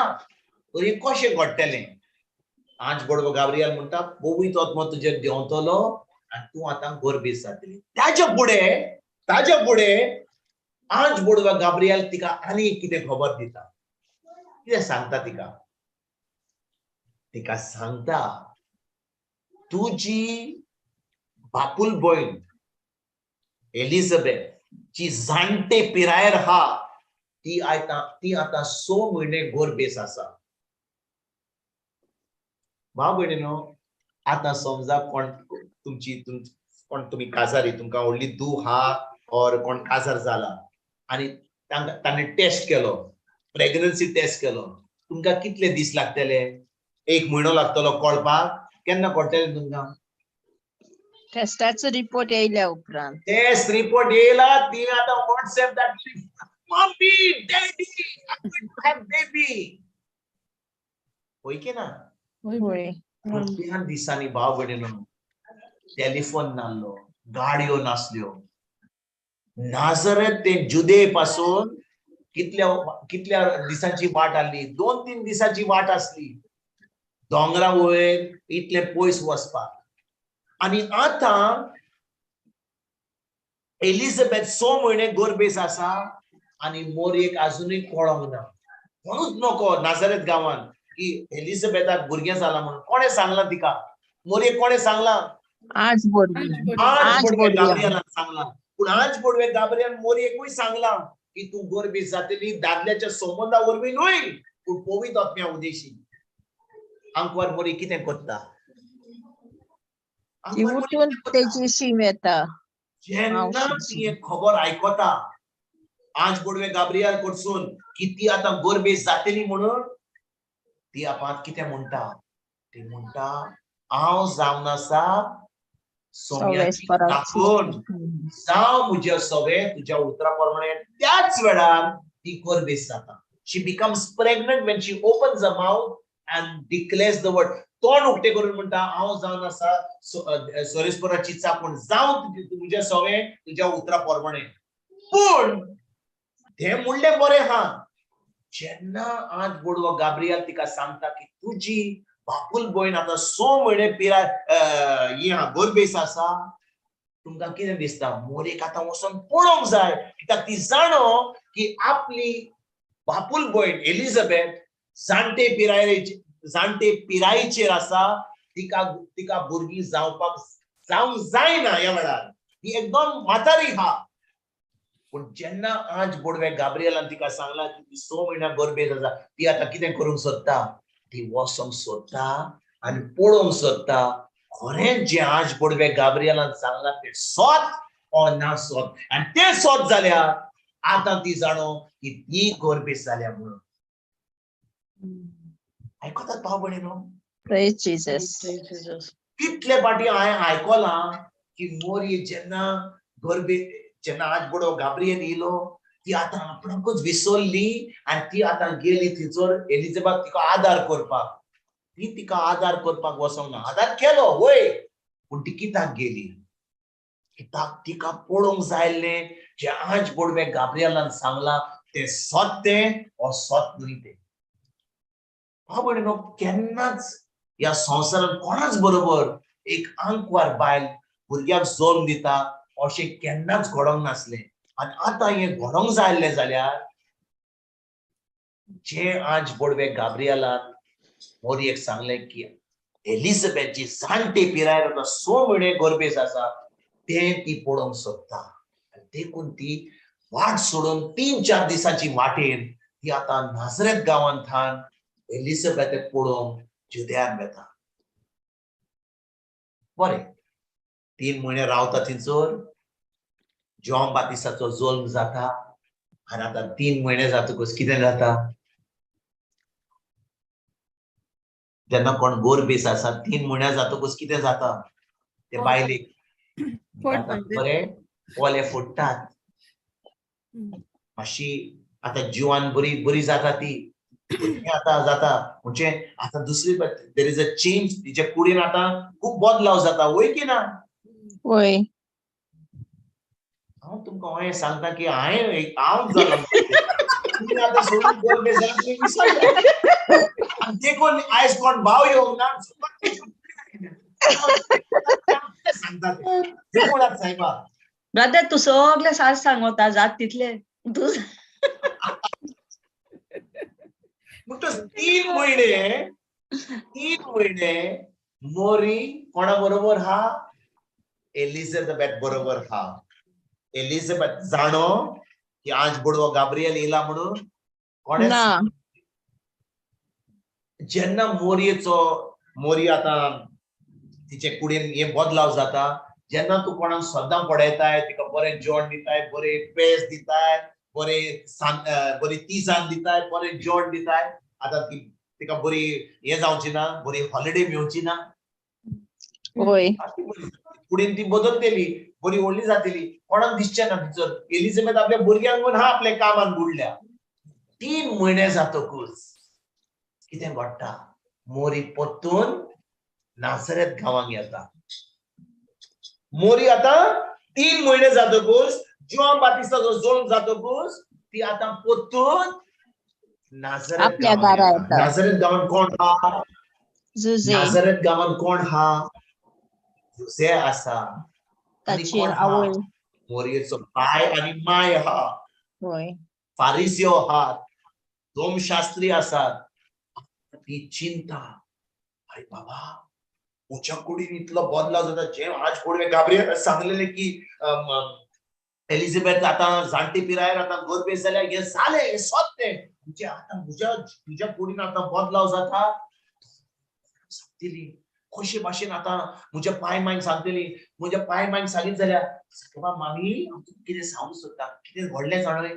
तर हें कशें घडटलें? आज बडवो गाब्रियल म्हणटा पवित्र आत्मो तुजेर देंवतलो आनी तूं आतां गोरबेस जातली. ताज्या फुडें आज बडवा गाब्रियल तिका आनी कितें खबर दिता, कितें सांगता तिका? तिका सांगता तुजी बापूल भयण एलिझाबेथ जी जाणटे पिरायेर हा, ती आतां 6 म्हयने गोरबेस आसा. भाव भयणीनो, आतां समजा कोण तुमची कोण तुमी काजारी, तुमकां व्हडली धूव हा और कोण काजार जाला आनी तांकां ताणें टेस्ट केलो, प्रेग्नन्सी टेस्ट केलो, तुमकां कितले दीस लागतले? एक म्हयनो लागतलो कळपाक? केन्ना कळटलें तुमकां? टेस्टाचो रिपोर्ट येयल्या उपरांत. टेस्ट रिपोर्ट येयला, ती आतां WhatsApp धाडली, "Mummy, daddy, I have baby." होय की ना? होय. पूण त्या दिसांनी, भाव भयणीनो, टेलिफोन नासलो, गाडयो नासल्यो. नाजरेत ते जुदे पासून कितल्या कितल्या दिसांची वाट आसली? 2-3 दिसांची वाट आसली दोंगरा वयर इतले पयस वचपाक. आनी आतां एलिझाबेथ 6 म्हयने गोरबेस आसा आनी मोरयेक अजुनूय कळोंक ना. कोणूच नको नाजरेत गांवान की एलिझाबेथाक भुरगें जालां म्हणून. कोणें सांगलां तिका? मोरयेक कोणें सांगलां? आज बोडवी. आज आज बोडवे बोडव्या. गाब्रियलान सांगलां. पूण आज बोडवे गाब्रियलान मोरयेकूय सांगलां की तूं गोरबेस जातली, दादल्याच्या संबंधा वरवीं न्हय पूण पवित्र आत्म्या उदेशी. आंकवार मोरी कितें करता? ती आंकवार मोरी उठून कितें करता? तेजी शीम येता. जेन्ना मावशी. ती एक खबर आयकता आज बोडवे गाब्रियल कडसून की ती आतां गोरबेस जातली म्हणून, ती आपात कितें म्हणटा? ती म्हणटा, हांव जावन आसा सोम्याची दाखोवन, जावं म्हज्या सवे तुज्या उतरा प्रमाणे. त्याच वेळार ती गोरबेस जाता. She becomes pregnant when she opens a mouth and declares the word. तोंड उक्ते करून म्हणटा, हांव जावन आसा सोरेस्पराची चाकून, जावं तुज्या सवे तुज्या उतरा प्रमाणे. पूण ते म्हणलें बरें हा, जेन्ना आज बोडवो गाब्रियल तिका सांगता की तुजी बापूल भयण आतां 6 म्हयने पिराय ही गोरबेस आसा, तुमकां कितें दिसता? मोरेक आतां वचोन पळोवंक जाय, कित्याक ती जाणो की आपली बापूल भयण एलिझाबेथ जाणटे पिरायेचेर आसा, तिका तिका भुरगीं जावपाक जावंक जायना ह्या वेळार, ती एकदम म्हातारी हा. पूण जेन्ना आज बोडवे गाब्रियलान तिका सांगला की ती 6 म्हयन्या गोरबेज आसा, ती आतां कितें करूंक सोदता? ती वचोंक सोदता आनी पळोवंक सोदता, खरेंच जें आज बोडवे गाब्रियलान सांगलां तें सोत ओ ना सोत. आनी तें सोत जाल्यार आतां ती जाणो की ती गोरबेज जाल्या म्हणून. आयकतात भाव भयणीनो? Praise Jesus. कितले फाटी हांवें आयकलां की मोरये जेन्ना गोरबे, जेन्ना आज बोडो गाब्रियल येयलो, ती आतां आपणाकूच विसरली आनी ती आतां गेली थंयसर एलिझाबेथ तिका आदार करपाक. ती तिका आदार करपाक वचोंक ना. आदार केलो वय, पूण ती कित्याक गेली? कित्याक तिका पळोवंक जाय आसलें, जें आज बोडवे गाब्रियलान सांगलां तें सत तें ओ सत न्हय तें. भाव भयणीनो, केन्नाच ह्या संवसारांत कोणाच बरोबर एक आंकवार बायल भुरग्याक जल्म दिता अशें केन्नाच घडोवंक नासलें. आनी आतां हें घडोवंक जाय आसलें जाल्यार जे आज बोडवे गाब्रियलान मोरयेक सांगलें की एलिझाबेथ जी जाणटे पिरायेर आतां 6 म्हयने गोरबेज आसा, तें ती पळोवंक सोदता. आनी देखून ती वाट सोडून 3-4 दिसांची वाटेर ती आतां नाजरेत गांवांत थावन एलिझाबेथाक पळोवंक जुदयान वेता. बरें, 3 म्हयने रावता थंयसर, जॉन बातिसाचो जल्म जाता. आनी आतां 3 म्हयने जातकच कितें जाता? जेन्ना कोण गोरबेस आसा, 3 म्हयने जातकच कितें जाता ते बायलेक? पोट जाता बांदले. बरें, पोले फुट्टात. मातशी आतां जिवान बरी बरी जाता ती. भुरगें आतां जाता म्हणजे आतां दुसरी, there is a change. तिच्या कुडीन आतां खूब बदलाव जाता, वय की ना? वय. हांव तुमकां हें सांगता की हांवें, हांव जालां. तुमी आतां सोडून गोरबेस जाल्यार तुमी विसरता. आनी देखून आयज कोण भाव येवंक ना. सांगता ते देखून साहेबा. ब्रदर, तूं सगळें सारकें सांगता, जात तितले तूं. म्हणटच 3 म्हयने, 3 म्हयने मोरी कोणा बरोबर हा? एलिझाबेथ बरोबर हा. एलिझाबेथ जाणो की आज बुडवो गाब्रियल येयला म्हणून कोणें ना. जेन्ना मोरयेचो मोरी आतां तिचे कुडीन हे बदलाव जाता, जेन्ना तूं कोणाक सद्दां पळयताय, तिका बरें जेवण दिताय, बरें पेज दिताय, बरें बरी तिजान दिताय, बरें जेवण दिताय, आतां ती तिका बरी हें जावची ना, बरी हॉलिडे मेवची ना. वय. कुडीन ती बदलतली, बरी व्हडली जातली, कोणाक दिसचें ना. तिचो एलिझाबेथ आपल्या भुरग्यांक घेवन हा आपल्या कामान बुडल्या. 3 म्हयने जातकूच कितें घडटा, मोरी परतून नासरेत गांवांक येता. मोरी आतां 3 म्हयने जातकूच, जुआंव बातिस्ताचो जल्म जातकूच ती आतां परतून नाझरेत आपल्या गांवांत घरा येता. येता. नाझरेत गांवांत कोण हा? जुजे. नाझरेत गांवांत कोण हा? जुजे आसा. आनी ताची कोण हा? आवय. मोरयेचो बाय आनी माय हा. वय. फारिजियो आहात, धोमशास्त्री आसात. ती चिंता, अरे बाबा म्हज्या कुडीन इतलो बदलाव जाता. जे आज कोण गाब्रियल सांगलेले की एलिझाबेथ आतां जाणटी पिरायेर आतां गोरबेस जाल्या, हें जालें, हें सत तें. म्हणजे आतां म्हज्या कुडीन आतां बदलाव जाता. सांगतली कशे भाशेन आतां म्हज्या पाय मायन सांगतली, म्हज्या पाय मायन सांगीत जाल्यार बाबा मामी हांव तुका कितें सांगूंक सोदता, कितें व्हडलें जाणा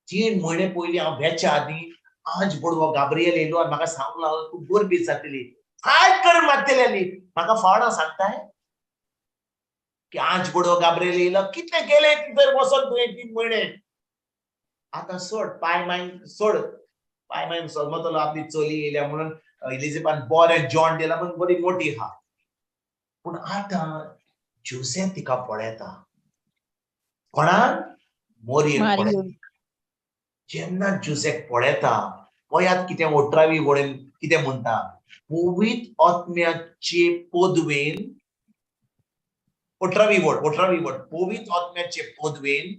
3 म्हयने पयलीं हांव वेच्या आदीं आज बडवो गाब्रियल येयलो आनी म्हाका सांगूंक लागलो तूं गोरबेस जातली, फायट करून मारतली आनी म्हाका फावडां सांगताय की आज बडवो गाब्रियल येयलो, कितलें गेलें थंय वचोन तुवें 3 म्हयने. आतां सोड पाय मायन सोड, पाय मायन समजतलो आपली चली येयल्या म्हणून एलिझाबेथान बरें जेवण दिलां म्हणून बरी मोठी आहा. पूण आतां जोसेफ तिका पळयता, कोणाक? मोरयेक पळयता. जेन्ना जोसेफ पळयता, पळयात कितें 18वी वळीन कितें म्हणटा, पवित्र आत्म्याचे पदवेन, 18वी वळ, 18वी वळ, पवित्र आत्म्याचे पदवेन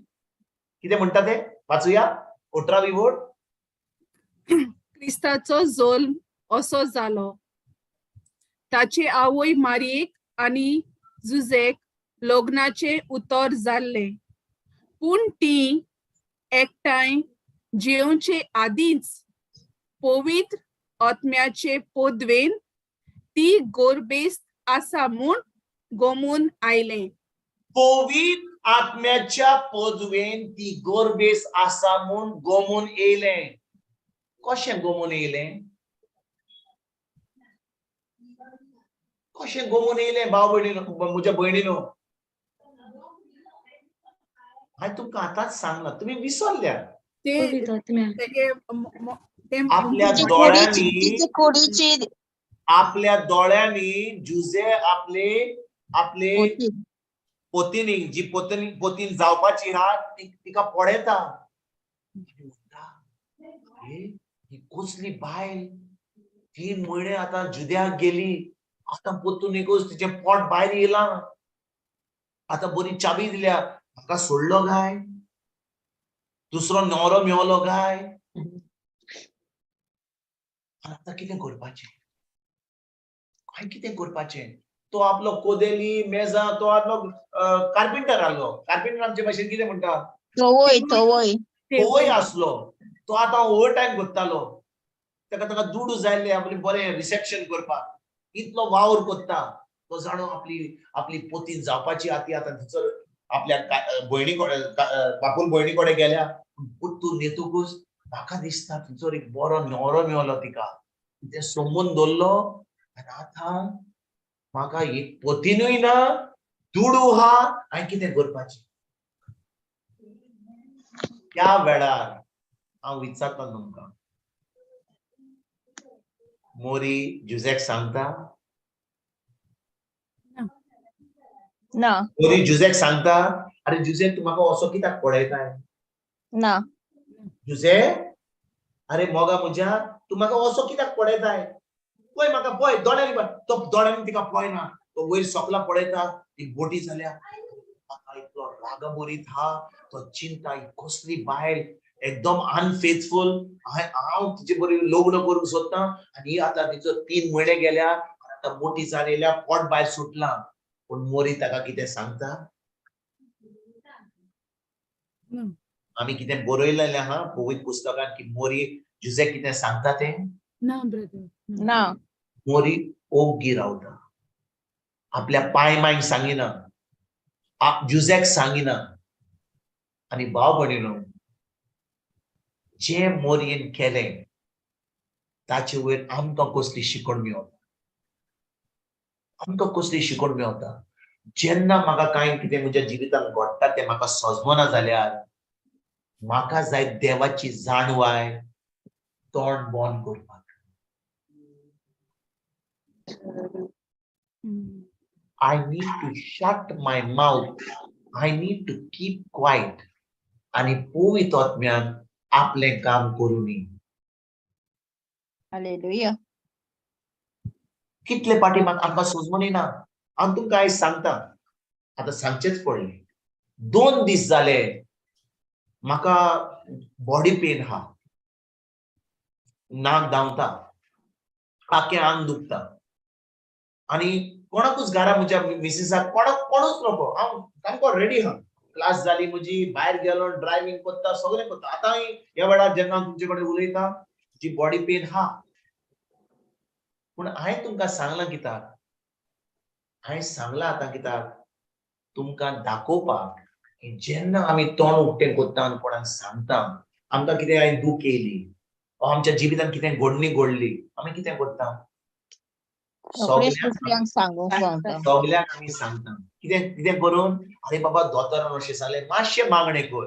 कितें म्हणटा ते वाचूया. 18वी वळ. क्रिस्ताचो जल्म असो जालो, ताची आवय मारयेक आनी जुजेक लग्नाचें उतर जाल्लें, पूण ती एकठांय जेवचे आदींच पवित्र आत्म्याचे पदवेन ती गोरबेस्त आसा म्हूण गोमून आयलें. पवित्र आत्म्याच्या पदवेन ती गोरबेस आसा म्हूण गोमून येयलें. कशें गोमून येयलें? कशें गोमून येयलें भाव भयणीनो, म्हज्या भयणीनो? हांवें तुमकां आतांच सांगलां, तुमी विसरल्या. आपल्या दोळ्यांनी, कुडीची, आपल्या दोळ्यांनी जुजे आपले आपले पोतीनी, जी पोतीन पोतीन जावपाची हा तिका पळयता. ही कसली बायल, 3 म्हयने आतां जुद्याक गेली, आतां पोतून एकूच तिचें पोट भायर येयलां, आतां बरी चाबी दिल्या, म्हाका सोडलो काय, दुसरो न्हवरो मेवलो काय, आतां कितें करपाचें, काय कितें करपाचें? तो आपलो कोदेली मेजां, तो आपलो कार्पेंटर आहलो. कार्पेंटर आमचे भाशेन कितें म्हणटा? तोवय, तोवय, तोवय आसलो. तो आतां ओवर टायम करतालो, ताका ताका दुडू जाय आसले आपलें बरें रिसेप्शन करपाक, इतलो वावर करता तो. जाणो आपली आपली पोतीन जावपाची आती आतां थंयसर आपल्या भयणी कडेन, बापूल भयणी कडेन गेल्या. पुत्तून येतकूच म्हाका दिसता थंयसर एक बरो न्हवरो मेवलो तिका, तें सोमून दवरलो आनी आतां म्हाका एक पोतीनूय ना, दुडू हा, हांवें कितें करपाचें? त्या वेळार हांव विचारता तुमकां, मोरी जुजेक सांगता? ना. मोरी जुजेक सांगता, अरे जुजे तूं म्हाका असो कित्याक पळयताय? ना. जुजे, अरे मोगा म्हज्या, तूं म्हाका असो कित्याक पळयताय? पळय म्हाका, पळय दोळ्यांनी पळय. तो दोळ्यांनी तिका पळयना, तो वयर सोकला पळयता, ती बोटी जाल्या. म्हाका इतलो रागाबरीत हा, तो चिंता, ही कसली बायल, एकदम अनफेथफूल. हांव तिचे बरोबर लग्न करूंक सोदता आनी ही आतां तिचो 3 म्हयने गेल्या, आतां मोटी जालेल्या, पोट भायर सुटलां. पूण मोरी ताका कितें सांगता? ना. आमी कितें बरयलेलें आहा पवित्र पुस्तकान की मोरी जुजे कितें सांगता तें? ना ब्रदर. ना. मोरी ओग्गी रावता, आपल्या पाय मांयक सांगिना, जुजेक सांगिना. आनी भाव भयणीनो, जें मोरयेन केलें ताचे वयर आमकां कसली शिकवण मेवता? आमकां कसली शिकवण मेवता? जेन्ना म्हाका कांय कितें म्हज्या जिवितांत घडटा तें म्हाका सजमना जाल्यार म्हाका जाय देवाची जाणवाय तोंड बंद करपाक. I need to shut my mouth. I need to keep quiet. आनी पवित्र आत्म्यान आपलें काम करूं. हालेलुया. कितले पाटी म्हाका आमकां सोजमणी ना. हांव तुमकां आयज सांगता, आतां सांगचेंच पडलें. 2 दीस जाले म्हाका बॉडी पेन आहा, नाक धांवता, आख्खें आंग दुखता आनी कोणाकूच घरा म्हज्या मिसिसाक कोणाक कोणूच नको. हांव सामको रेडी आहा. क्लास जाली म्हजी, भायर गेलो, ड्रायव्हींग करता, सगळें करता. आतां ह्या वेळार जेन्ना हांव तुमचे कडेन उलयता म्हजी बॉडी पेन आहा. पूण हांवें तुमकां सांगलां कित्याक? हांवें सांगलां आतां कित्याक? तुमकां दाखोवपाक की जेन्ना आमी तोंड उक्तें करता आनी कोणाक सांगता आमकां कितें हांवें दूख येयली वा आमच्या जिवितांत कितें घडणी घडली, आमी कितें करता? रोखडेच दुसऱ्यांक सांगूंक पावता. सगल्यांक आमी सांगता. कितें कितें करून, अरे बाबा दोतोरान अशें सांगलें, मातशें मागणें कर.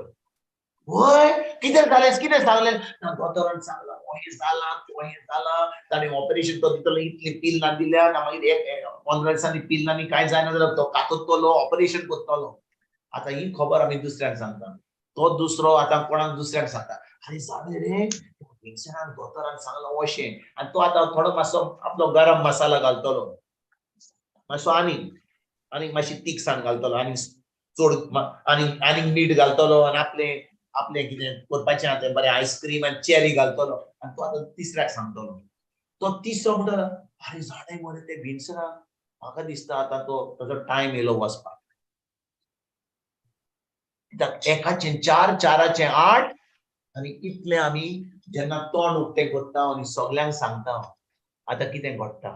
वय कितें जालें, कितें सांगलें? ना दोतोरान सांगलां हें जालां हें जालां, ताणें ऑपरेशन तो दितलो, इतली पिल्लां दिल्या ना, मागीर एक 15 दिसांनी पिल्लांनी कांय जायना जाल्यार तो कातरतलो, ऑपरेशन करतलो. आतां ही खबर आमी दुसऱ्यांक सांगता. तो दुसरो आतां कोणाक दुसऱ्यांक सांगता, अरे जालें रे विन्सनान दोतोरान सांगलां अशें. आनी तो आतां थोडो मातसो आपलो गरम मसाला घालतलो, मातसो आनी आनी मातशी तिखसाण घालतलो, आनी चड आनी आनी मीठ घालतलो, आनी आपलें आपलें कितें करपाचें आहा तें बरें आयस्क्रीम आनी चेरी घालतलो. आनी तो आतां तिसऱ्याक सांगतलो. तो तिसरो म्हणटा, अरे जाणें मरे तें विन्सनाक, म्हाका दिसता आतां तो ताजो टायम येयलो वचपाक. कित्याक 1 4, 4 8, आनी इतलें आमी जेन्ना तोंड उक्तें करता आनी सगल्यांक सांगता. आतां कितें घडटा?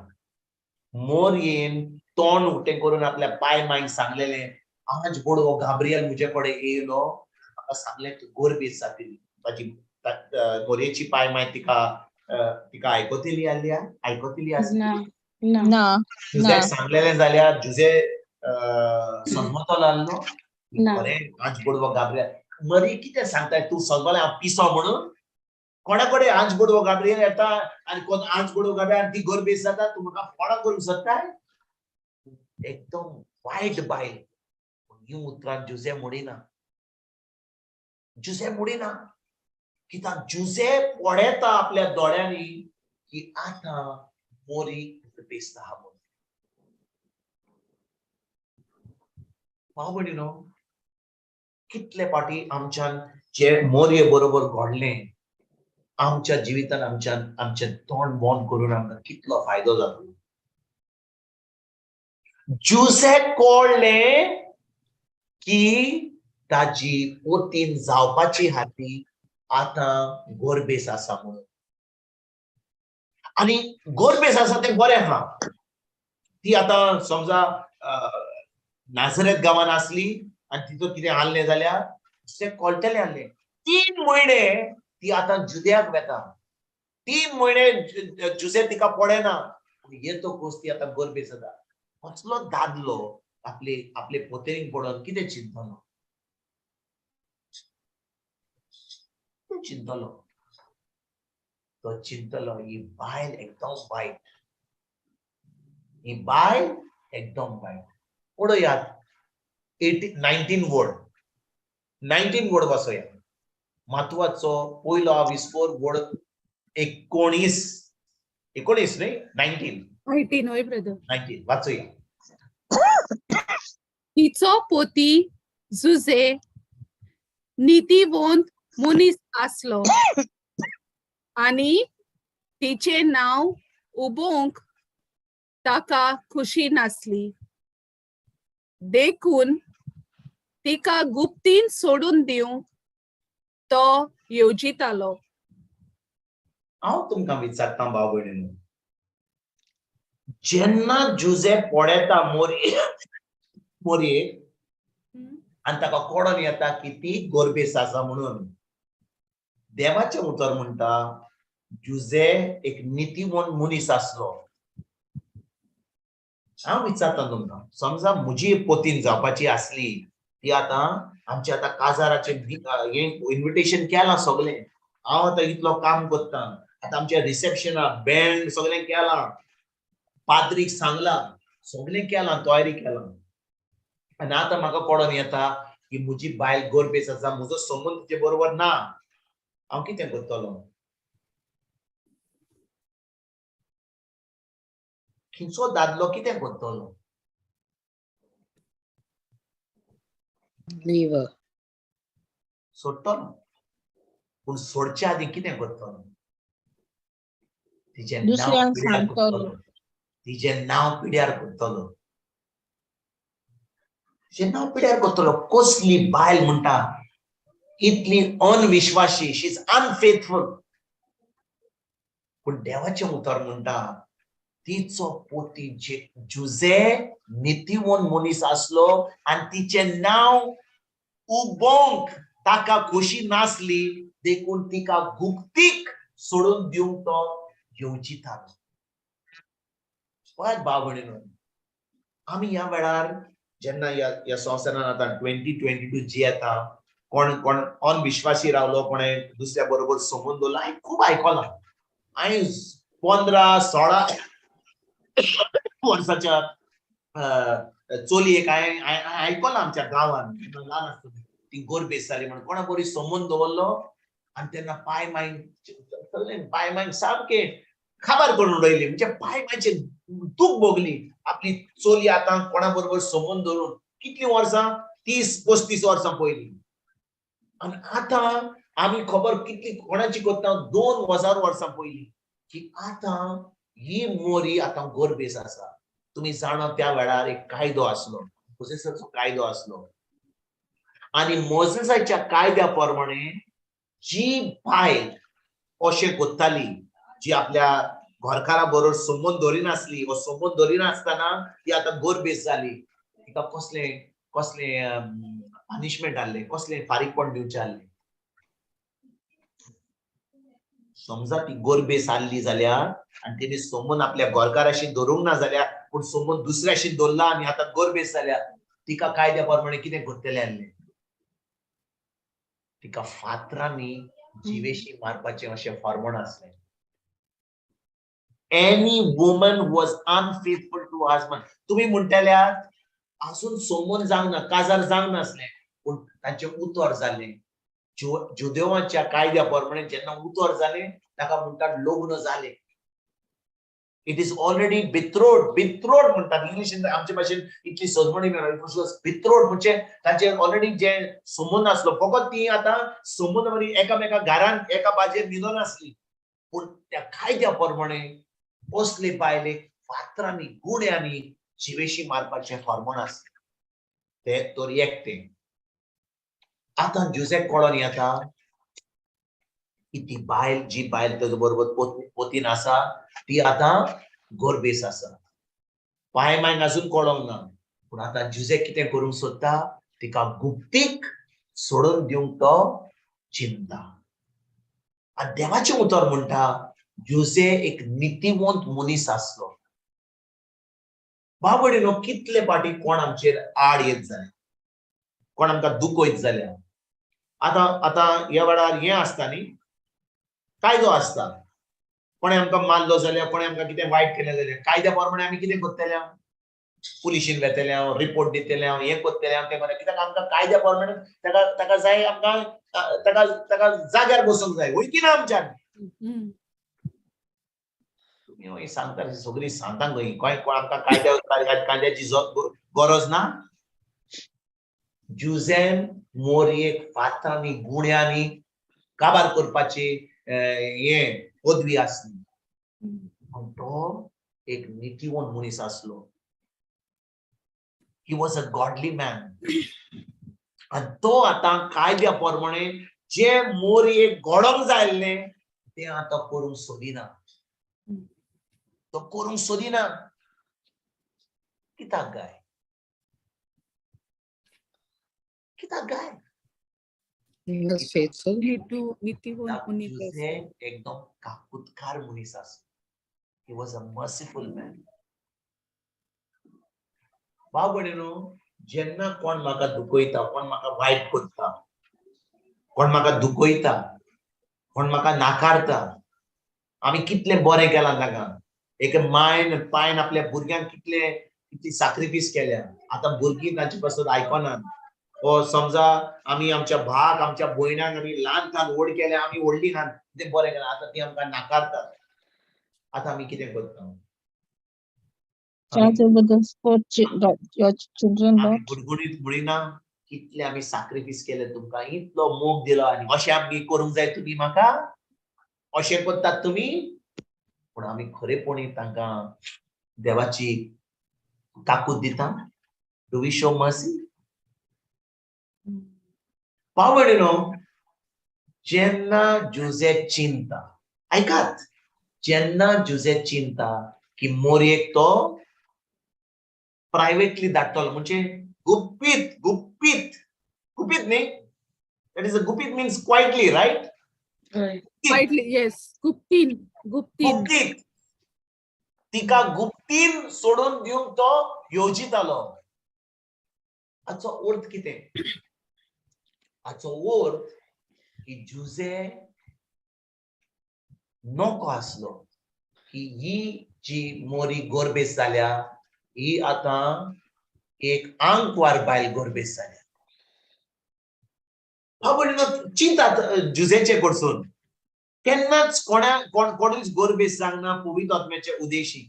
मोरयेन तोंड उक्तें करून आपल्या पाय मांयक सांगलेलें, आज बोडवो गाब्रियल म्हजे कडेन येयलो, म्हाका सांगलें तूं गोरबेज जातली. ताजी मोरयेची पाय माय तिका तिका आयकतली आसली, आयकतली आसली? ना. जुझ्याक सांगलेलें जाल्यार जुझे समजतलो आसलो? खरें आज बोडवो गाब्रियल मरी कितें सांगताय तूं सगळें हांव पिसो म्हणून? कोणा कडेन आज बोडवो गाब्रियल येता आनी कोण आज बोडवो गाब्रियल आनी ती गोरबेज जाता, तूं म्हाका कोणा करूंक सोदताय? एकदम वायट बायल. ही उतरां जुझे म्हणिना, जुझे म्हणिना. कित्याक जुझे पळयता आपल्या दोळ्यांनी की आतां मोरी गोरबेज आहा म्हणून. भाव भयणीनो, कितले पाटी आमच्यान जे मोरये बरोबर घडलें आमच्या जिवितान आमच्यान आमचें तोंड बंद करून आमकां कितलो फायदो जातलो. जुझे कळ्ळें की ताजी पोतीन जावपाची हाती आतां गोरबेस आसा म्हणून. आनी गोरबेस आसा तें बरें आहा. ती आतां समजा नाझरेत गांवान आसली आनी तितून कितें आहलें जाल्यार तें कळटलें आहलें. 3 म्हयने ती आतां जुद्याक वेता, 3 म्हयने जुजे तिका पळयना, पूण येतकूच ती आतां गोरबेस जाता. कसलो दादलो आपले आपले पोतेरीक पडोवन कितें चिंतलो? कितें चिंतलो? तो चिंतलो ही बायल एकदम वायट, ही बायल एकदम वायट. पळयात 19 वर्ड, 19 वर्ड वाचोया. म्हत्वाचो पयलो आविस्पोर वर्ड 19, 19 न्ही, 19. 19 हय ब्रदर, 19 वाचोया. तिचो पोती जुझे नितीवंत मनीस आसलो आनी तिचें नांव उबोवंक ताका खुशी नासली. देखून तिका गुप्तीन सोडून दिवंक तो येवजितालो. हांव तुमकां विचारता भाव भयणीनो, जेन्ना जुझे पळयता मोरये मोरयेक आनी ताका कळोन येता की ती गोरबेस आसा म्हणून, देवाचें उतर म्हणटा जुझे एक नितीवंत मनीस आसलो. हांव विचारता तुमकां, समजा म्हजी पोतीन जावपाची आसली, ती आतां आमच्या आतां काजाराचें हें इन्विटेशन केलां सगळें, हांव आतां इतलो काम करतां, आतां आमच्या रिसेप्शनाक बँड सगळें केलां, पाद्रीक सांगलां, सगळें केलां, तयारी केलां, आनी आतां म्हाका कळोन येता की म्हजी बायल गोरबेस आसा, म्हजो संबंद तिचे बरोबर ना, हांव कितें करतलो? खंयचो दादलो कितें करतलो? Leave her. सोडटलो. पूण सोडच्या आदीं कितें करतलो? तिजें नांव दुसऱ्यांक पिड्यार सांगतलो. करतलो, तिजें नांव पिड्यार करतलो, तिजें नांव पिड्यार करतलो. कसली बायल म्हणटा, इतली अनविश्वासी, शी is unfaithful. पूण देवाचें उतर म्हणटा तिचो पोती जुझे नितीवंत मनीस आसलो आनी तिचें नांव उबोंक ताका खोशी नासली, देखून तिका गुप्तीक सोडून दिवंक तो येवजितालो. पळयात भाव भयणीनो, आमी ह्या वेळार जेन्ना ह्या संवसारान आतां 2022 जियेता, कोण कोण अनविश्वासी रावलो, कोणे दुसऱ्या बरोबर संबंद दवरलो, हांवें खूब आयकलां. हांवें 15-16 वर्साच्या चलयेक हांवें आयकलां आमच्या गांवांत, ल्हान आसतना ती गोरबेस जाली म्हणून कोणा बरी संबंद दवरलो आनी तेन्ना पाय मायन सगळें पाय मायन सामकें खाबार करून उडयली, म्हणजे पाय मायचे दूख भोगली आपली चली आतां कोणा बरोबर संबंद दवरून कितलीं वर्सां, 30-35 वर्सां पयलीं. आनी आतां आमी खबर कितली कोणाची करता, 2000 वर्सां पयलीं, की आतां ही मोरी आतां गोरबेस आसा. तुमी जाणा त्या वेळार एक कायदो आसलो, मोजेसाचो कायदो आसलो, आनी मोजेसाच्या कायद्या प्रमाणे जी बायल अशें करताली, जी आपल्या घरकारा बरोबर संबंद दवरिनासली वा संबंद दवरिनासतना ती आतां गोरबेस जाली, तिका कसलें कसलें पनिशमेंट आहलें, कसलें फारीकपण दिवचें आहलें. समजा ती गोरबेस आहली जाल्यार आनी तेणी संबंद आपल्या घरकाराशी दवरूंक ना जाल्यार, पूण संबंद दुसऱ्याशी दवरला आनी आतां गोरबेस जाल्यार, तिका कायद्या प्रमाणे कितें करतलें आहलें? तिका फातरांनी जिवेशी मारपाचें अशें फॉर्मण आसलें. Any woman was unfaithful to husband, तुमी म्हणटल्यात आजून संबंद जावंक ना, काजार जावंक नासलें, पूण तांचें उतर जालें. जुदेवाच्या कायद्या प्रमाणे जेन्ना उतर जालें ताका म्हणटात लग्न जालें. It is already betrothed, betrothed म्हणटात इंग्लिशीन, आमचे भाशेन इतली सजमणी मेळना. बित्रोड म्हणजे तांचे ऑलरेडी जे संबंद आसलो, फकत ती आतां संबंद म्हणजे एकामेका घरान एका बाजेर न्हिदोन आसली, पूण त्या कायद्या प्रमाणे असले बायलेक फातरांनी गुण्यांनी जिवेशी मारपाचें फॉर्मण आसलें. ते तर एकटें. आतां जुझेक कळोन येता की ती बायल, जी बायल तेजो बरोबर पोतीन आसा, ती आतां गोरबेस आसा. पाय मायन अजून कळोंक ना, पूण आतां जुझेक कितें करूंक सोदता, तिका गुप्तीक सोडून दिवंक तो चिंता. आनी देवाचें उतर म्हणटा जुझे एक नितीवंत मनीस आसलो. बाबडीनो, कितले फाटी कोण आमचेर आड येत जाले, कोण आमकां दुखयत जाल्यार, आतां आतां ह्या वेळार हें आसता न्ही, कायदो आसता, कोणें आमकां मारलो जाल्यार, कोणें आमकां कितें वायट केलें जाल्यार कायद्या प्रमाणे आमी कितें करतले, पुलिशीन वेतले, रिपोर्ट दितले, हें करतले, तें करतले, कित्याक आमकां कायद्या प्रमाणे ताका ताका जाय, आमकां ताका ताका जाग्यार बसूंक जाय, वय की ना आमच्यान? तुमी सांगता सगळीं सांगता खंय, कोण आमकां कायद्याची गरज ना. जुझेन मोरयेक फातरांनी गुण्यांनी काबार करपाची हें पदवी आसली, पूण तो एक नितीवंत मनीस आसलो. He was a godly man. आनी तो आतां कायद्या प्रमाणे जे मोरयेक घडोवंक जाय आसलें तें आतां करूंक सोदिना. तो करूंक सोदिना. कित्याक काय? कित्याक काय? He was faithful. जुझे एकदम काकुतकार मनीस आसलो. He was a merciful man. भाव भयणीनो, जेन्ना कोण म्हाका दुखयता, कोण म्हाका वायट करता, कोण म्हाका दुखयता, कोण म्हाका नाकारता, आमी कितलें बरें केलां ताका. एक मायन पायन आपल्या भुरग्यांक कितले कितली साक्रिफीस केल्या. आतां भुरगीं तांचे पासून आयकनात. ओ समजा आमी आमच्या भाग आमच्या भयणांक आमी ल्हान ल्हान व्हड केल्या, आमी व्हडली ल्हान कितें बरें केलां, आतां ती आमकां नाकारतात. आतां आमी कितें करता? Your children, आमी Lord. गुणगुणीत म्हणिना कितले आमी साक्रिफीस केले तुमकां, इतलो मोग दिलो आनी अशें आमी करूंक जाय तुमी म्हाका, अशें करतात तुमी. पूण आमी खरेपणी तांकां देवाची काकूत दिता? Do we show mercy? भाव भयणीनो, जेन्ना जुझे चिंता, आयकात, जेन्ना जुझे चिंता की मोरयेक तो प्रायव्हेटली धाडटलो, म्हणजे गुपीत, गुपीत, गुपीत न्ही, that is a गुपीत means quietly, right? Quietly, yes. गुप्तीन, गुप्तीन. गुप्तीत, तिका गुप्तीन सोडून दिवंक तो येवजितालो. हाचो अर्थ कितें? हाचो अर्थ की जुझे नको आसलो की ही जी मोरी गोरबेस जाल्या, ही आतां एक आंकवार बायल गोरबेस जाल्या. भाव भयणीनो, चिंतात जुझेचे कडसून केन्नाच कोणा कोण कोणूच गोरबेस जावंक पवित्र आत्म्याचे उदेशी.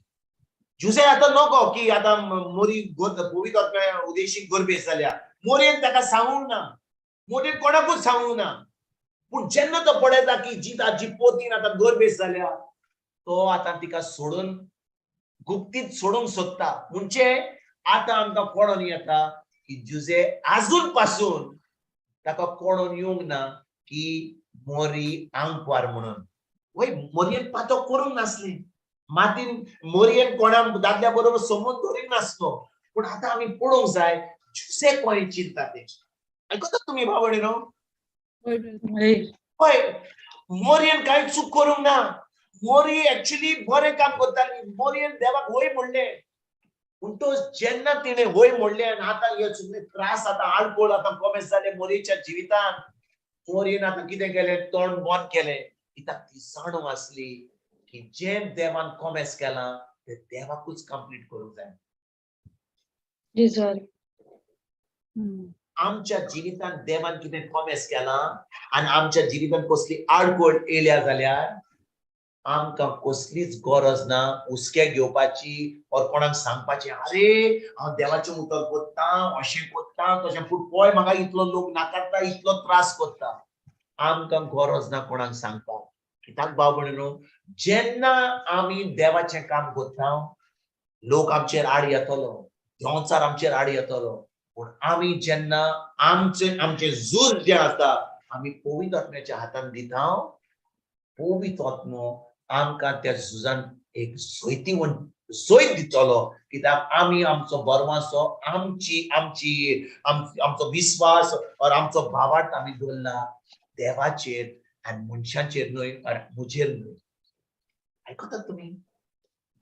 जुझे आतां नको की आतां मोरी पवित्र आत्म्या उदेशी गोरबेस जाल्या. मोरयेन ताका सांगूंक ना, मोरयेन कोणाकूच सांगूंक ना. पूण जेन्ना तो पळयता की जी ताजी पोतीन आतां गोरबेस जाल्या, तो आतां तिका सोडून गुप्तीत सोडूंक सोदता. म्हणजे आतां आमकां कळोन येता की जुझे आजून पासून ताका कळोन येवंक ना की मोरी आंकवार म्हणून. वय, मोरयेन पातो करूंक नासली, मातीन मोरयेन कोणा दादल्या बरोबर संबंद दवरींक नासलो. पूण आतां आमी पळोवंक जाय जुझे कोण चिंता तें. आयकतात तुमी भाव भयणीनो? हय, मोरयेन कांय चूक करूंक ना. मोरी एक्चुअली बरें काम करताली. मोरयेन देवाक वय म्हणलें. पूण तो जेन्ना तिणें वय म्हणलें आनी आतां हे सगळे त्रास, आतां आडकोळ आतां कोमेस जाले मोरयेच्या जिवितान. मोरयेन आतां कितें केलें? तोंड बंद केलें. कित्याक ती जाणून आसली की जें देवान कोमेस केलां तें देवाकूच कंप्लीट करूंक जाय. आमच्या जिवितान देवान कितें कोमेस केलां आनी आमच्या जिवितान कसली आडकोळ येयल्या जाल्यार आमकां कसलीच गरज ना हुस्के घेवपाची or कोणाक सांगपाची, अरे हांव देवाचें उतर कोत्ता, अशें कोत्ता तशें, पूण पळय म्हाका इतलो लोक नाकारता, इतलो त्रास कोत्ता. आमकां गरज ना कोणाक सांगपाक. कित्याक भाव भयणीनो, जेन्ना आमी देवाचें काम कोत्ता लोक आमचेर आड येतलो, देंवचार आमचेर आड येतलो. पूण आमी जेन्ना आमचें आमचें झूज जें आसा आमी पवित्र आत्म्याच्या हातान दिता, पवित्र आत्मो आमकां त्या झुजान एक जैतिवंत जैत दितलो. कित्याक आमी आमचो बरवासो, आमची आमची आमचो विस्वास और आमचो भावार्थ आमी दवरला देवाचेर आनी मनशाचेर न्हय और म्हजेर न्हय. आयकतात तुमी?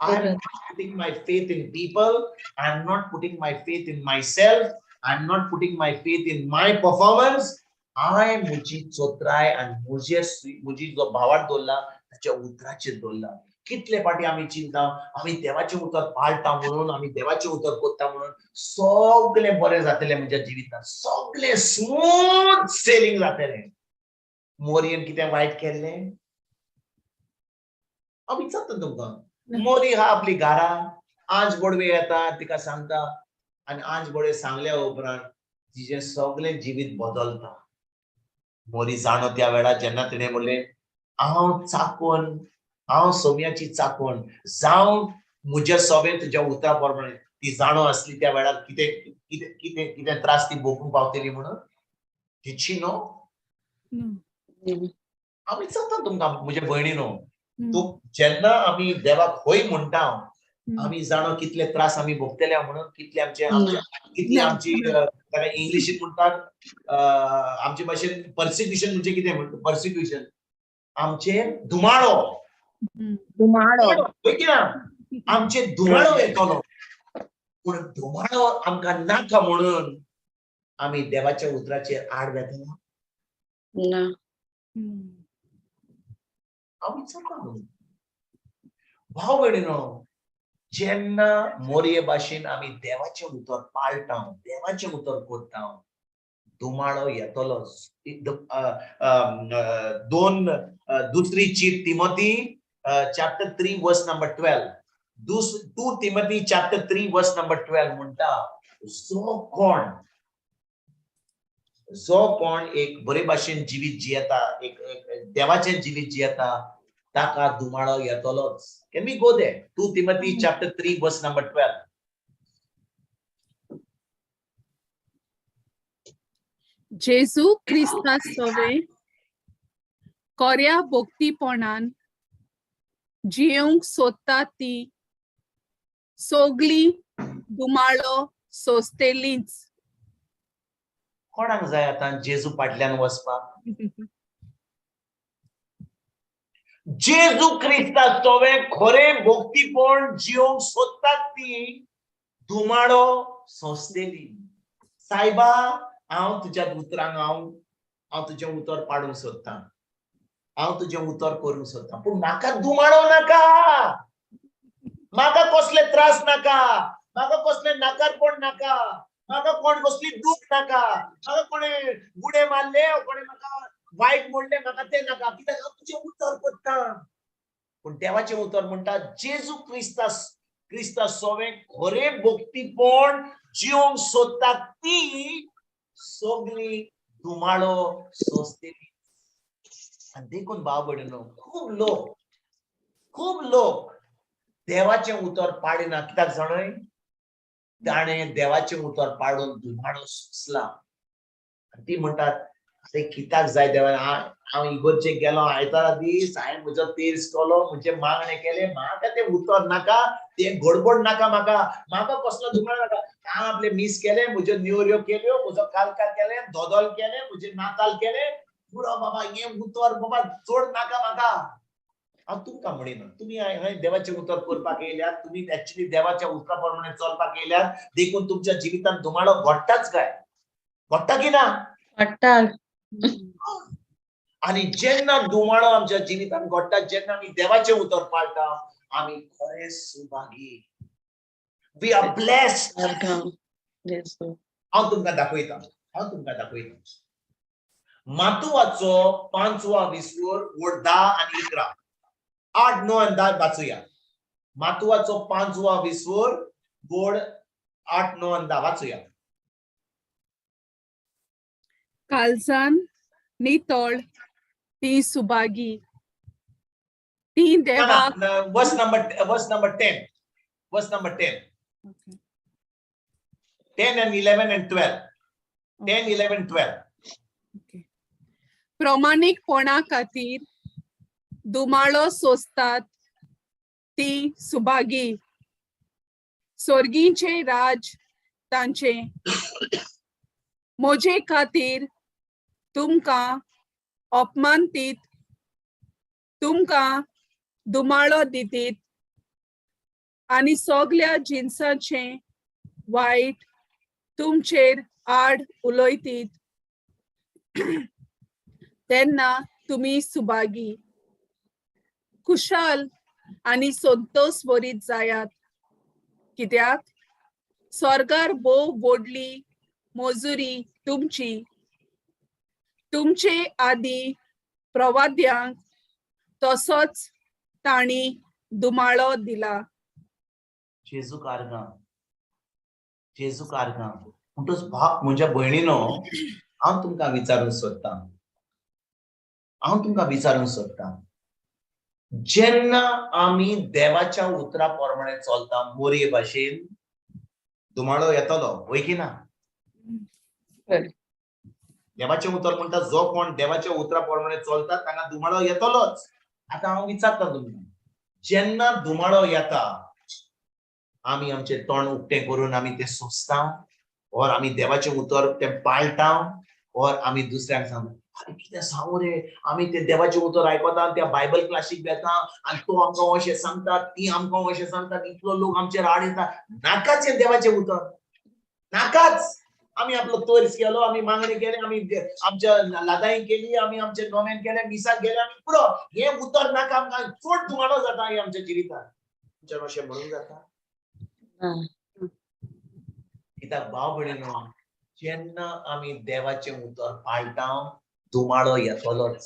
I am not putting my faith in people. I am not putting my faith in myself. I am not putting my faith in my performance. हांवें म्हजी चोत्राय आनी म्हजेर म्हजी जो भावार्थ दवरला ताच्या उतराचेर दवरला. कितले फावटी आमी चिंता आमी देवाचें उतर पाळटा म्हणून, आमी देवाचें उतर कोत्ता म्हणून सगळें बरें जातलें म्हज्या जिवितांत, सगळें स्मूथ सेलिंग जातलें. मोरयेन कितें वायट केल्लें? हांव विचारता तुमकां. मोरी हा आपली घरा, आंज बोडवे येता तिका सांगता आनी आंज बोडवे सांगल्या उपरांत तिजें सगळें जिवीत बदलता. मोरी जाणो त्या वेळार जेन्ना तिणें म्हणलें हांव चाकोन, हांव सोम्याची चाकोन जावं म्हज्या सोबें तुज्या उतरा प्रमाणे. ती जाणो आसली त्या वेळार कितें कितें कितें कितें त्रास ती भोगूंक पावतली म्हणून? Did she know? No. हांव विचारता तुमकां म्हज्या भयणीनो, तूं जेन्ना आमी देवाक हय म्हणटा, आमी जाणो कितले त्रास आमी भोगतले म्हणून, कितले आमचे आमचे कितली आमची, ताका इंग्लिशीत म्हणटात, आमचे भाशेन पर्सिक्युशन म्हणजे कितें म्हणटा? पर्सिक्युशन आमचे धुमाळो. धुमाळो. हय की ना? आमचे धुमाळो येतलो, पूण धुमाळो आमकां नाका म्हणून आमी देवाच्या उतराचेर आड वेतलो? ना. हांव विचारता म्हणून भाव भयणीनो, जेन्ना मोरये भाशेन आमी देवाचें उतर पाळटा, देवाचें उतर करता, धुमाळो येतलोच. दोन दुसरी चीट Timothy chapter 3 verse number 12, 2 Timothy chapter 3 verse number 12 म्हणटा, जो कोण एक बरे भाशेन जिवीत जियेता, एक एक देवाचें जिवीत जियेता, ताका धुमाळो येतलोच. Can we go there? 2 Timothy chapter 3 verse number 12. जेजू क्रिस्ता सवे कोऱ्या भोक्तीपणान जियेवंक सोदता ती सोगली दुमाळो सोंसतेलीच. कोणाक जाय आतां जेजू फाटल्यान वचपाक? जेजू क्रिस्ता सवे खरें भक्तीपण जियोंक सोदतात ती धुमाळो सोंसतेली. सायबा, हांव तुज्या उतरांक हांव हांव तुजें उतर पाडूंक सोदतां, हांव तुजें उतर करूंक सोदतां, पूण म्हाका धुमाळो नाका, म्हाका कसले त्रास नाका, म्हाका कसले नाकारपण नाका, म्हाका कोण कसली दूख नाका, म्हाका कोणे गुडे मारले, कोणे म्हाका वायट म्हणले, म्हाका तें नाका, कित्याक हांव तुजें उतर करता. पूण देवाचें उतर म्हणटा, जेजू क्रिस्ता सोवे खरें भक्तीपण जिवंक सोदता ती सगळी धुमाळो सोंसतेली. आनी देखून भाव भयणीनो, खूब लोक देवाचें उतर पाडिना. कित्याक जाणय? ताणें देवाचें उतर पाडून धुमाळो सोंसला. आनी ती म्हणटात, अरे, कित्याक जाय देवा? हांव इगोर्जेक गेलो आयतारा दीस, हांवें म्हजो तेर्स केलो, म्हजें मागणें केलें, म्हाका तें उतर नाका, तें गडबड नाका म्हाका, म्हाका कसलो धुमाळ नाका. हांव आपलें मीस केलें, म्हज्यो नेवऱ्यो केल्यो, म्हजो कालकार केलें, दोदोल केलें, म्हजें नाताल केलें, पुरो बाबा. हें उतर बाबा चड नाका म्हाका. हांव तुमकां म्हणिना, तुमी हय देवाचें उतर करपाक येयल्यात, तुमी एक्चुली देवाच्या उतरा प्रमाणे चलपाक येयल्यात, देखून तुमच्या जिवितांत धुमाळो घडटाच काय? घडटा की ना? वाडटा. आणि जेन्ना धुमाळो आमच्या जिवितांत घडटा, जेन्ना आमी देवाचें उतर पाळटा, आमी खरें सुभागी. We are blessed. हांव तुमकां दाखयता, हांव तुमकां दाखयता. मातुवाचो पांचवा विसवोर वड 10 आनी 11, 8, 9 आनी 10 वाचुया. मातुवाचो पांचवा विसवोर वड 8, 9 आनी 10 वाचुया. कालजान नितळ ती सुभागी, ती देवाक Verse number 10, verse number 10. 10 and 11 and 12, 10, 11, 12. प्रमाणीकपणा खातीर दुमाळो सोंसतात ती सुभागी, सोर्गींचे राज तांचे. म्हजे खातीर तुमकां अपमानतीत, तुमकां दुमाळो दितीत आनी सगल्या जिनसाचें वायट तुमचेर आड उलयतीत तेन्ना तुमी सुभागी. खुशाल आनी संतोष भरीत जायात, कित्याक स्वर्गार भोव व्हडली मजुरी तुमची. तुमचे आदी प्रवाद्यांक तसोच तांणी दुमाळो दिला. जेजूक आर्गां, जेजूक आर्गां. म्हणटच भाव म्हज्या भयणीनो, हांव तुमकां विचारूंक सोदतां, हांव तुमकां विचारूंक सोदतां, जेन्ना आमी देवाच्या उतरा प्रमाणे चलता मोरये भाशेन धुमाळो येतलो, वय की ना? बरें. देवाचें उतर म्हणटा जो कोण देवाच्या उतरा प्रमाणे चलता ताका धुमाळो येतलोच. आतां हांव विचारता तुमकां, जेन्ना धुमाळो येता आमी आमचें तोंड उक्तें करून आमी तें सोंसता, और आमी देवाचें उतर तें पाळटा, और आमी दुसऱ्यांक सांगता अरे कितें सांगू रे, आमी ते देवाचें उतर आयकता, त्या बायबल क्लासीक वेता आनी तो आमकां अशें सांगता, ती आमकां अशें सांगता, इतलो लोक आमचेर आड येता. नाकाच हें देवाचें उतर, नाकाच. आमी आपलो तोर्स केलो, आमी मागणी केली, आमी आमच्या लादाई केली, आमी आमचे नोमेन केले, मिसाक गेले, आमी पुरो. हें उतर नाका आमकां, चड धुमाडो जाता हें आमच्या जिवितांत. आमच्यान अशें म्हणूंक जाता? कित्याक भाव भयणीनो, जेन्ना आमी देवाचें उतर पाळटा धुमाळो येतलोच.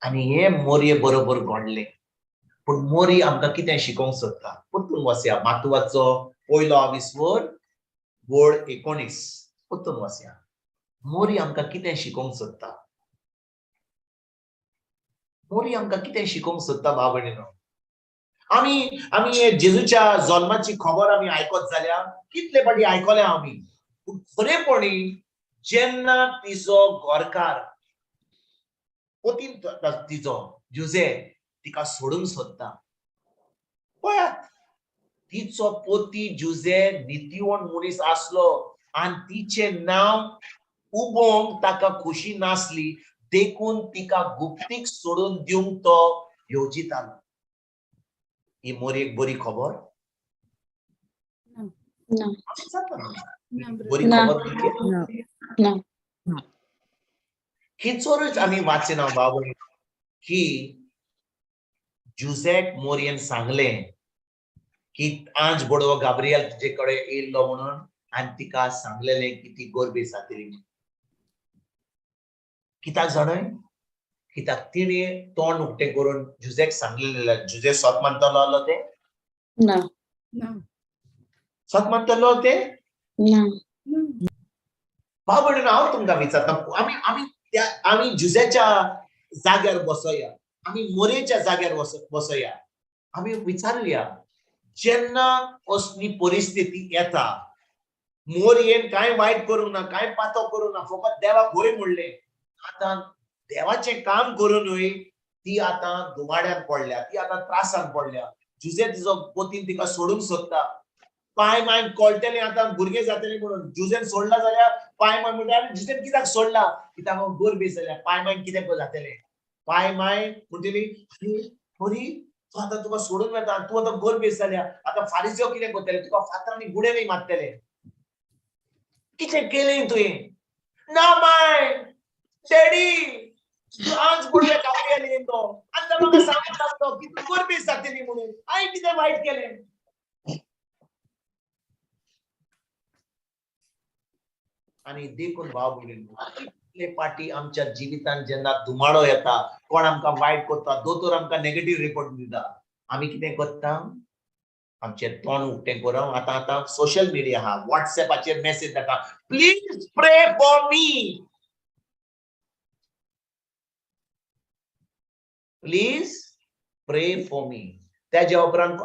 आनी हे मोरये बरोबर घडलें. पूण मोरी आमकां कितें शिकोवंक सोदता? परतून वसया मातुवाचो पयलो आविस्वर वळ 19, परतून वसया. मोरी आमकां कितें शिकोवंक सोदता? मोरी आमकां कितें शिकोवंक सोदता भाव भयणीनो? आमी आमी जेजूच्या जल्माची खबर आमी आयकत जाल्यार कितले फावटी आयकल्या आमी. पूण खरेपणी जेन्ना तिजो घरकार पतीन तिजो जुजे तिका सोडूंक सोदता, पळयात तिचो पती जुजे नितीवण मनीस आसलो आनी तिचें नांव उबोवंक ताका खोशी नासली, देखून तिका गुप्तीक सोडून दिवंक तो येवजितालो. ही मोरी एक बरी खबर ना. बरी ना. खबर न्ही? ना. खिचोरूच आमी वाचिना बाबू की जुझेक मोरयेन सांगलें की आंज बडवो गाब्रियल तुजे कडेन येयल्लो म्हणून, आनी तिका सांगलेलें की ती गोरबी जातली. कित्याक जाणय? कित्याक तिणें तोंड उक्तें करून जुझेक सांगलेलें. जुझे सत मानतलो आसलो तें? ना. सत मानतलो तें? ना. भाव भयणीनो, हांव तुमकां विचारता, आमी आमी त्या आमी जुझ्याच्या जाग्यार बसोया, आमी मोरयेच्या जाग्यार बसोया, आमी विचारुया जेन्ना असली परिस्थिती येता, मोरयेन कांय वायट करूंक ना, कांय पातो करूंक ना, फकत देवाक वय म्हणलें, आतां देवाचें काम करूनूय ती आतां धुमाड्यान पडल्या, ती आतां त्रासान पडल्या. जुझे तिजो पोतीन तिका सोडूंक सोदता, पांय मायन कळटलें आतां भुरगें जातलें म्हणून. जुझेन सोडला जाल्यार पांय माय म्हणटा, आनी जुझेन कित्याक सोडला? कित्याक हांव गोरबी जाल्या, पांय मायन कितें जातलें? पांय माय म्हणटली आनी बरी तूं आतां तुका सोडून वता, तूं आतां गोरबेस जाल्या, आतां फारिजो कितें करतले? तुका फातरांनी गुड्यांनी मारतले. कितें केलें तुवें? ना माय डॅडी, आज बुडवे गाब्रियल तो आतां म्हाका सांगूंक लागलो की तूं गोरबेस जातली म्हणून, हांवें कितें वायट केलें? आनी देखून भाव भयणीनो, कितले पाटी आमच्या जिवितांत जेन्ना धुमाडो येता, कोण आमकां वायट करता, दोतोर आमकां नेगेटीव रिपोर्ट दिता, आमी कितें करता? आमचें तोंड उक्तें करून आतां आतां सोशल मिडिया आहा, वॉट्सएपाचेर मॅसेज धाडटा, please pray for me, please pray for me. त्याच्या उपरांत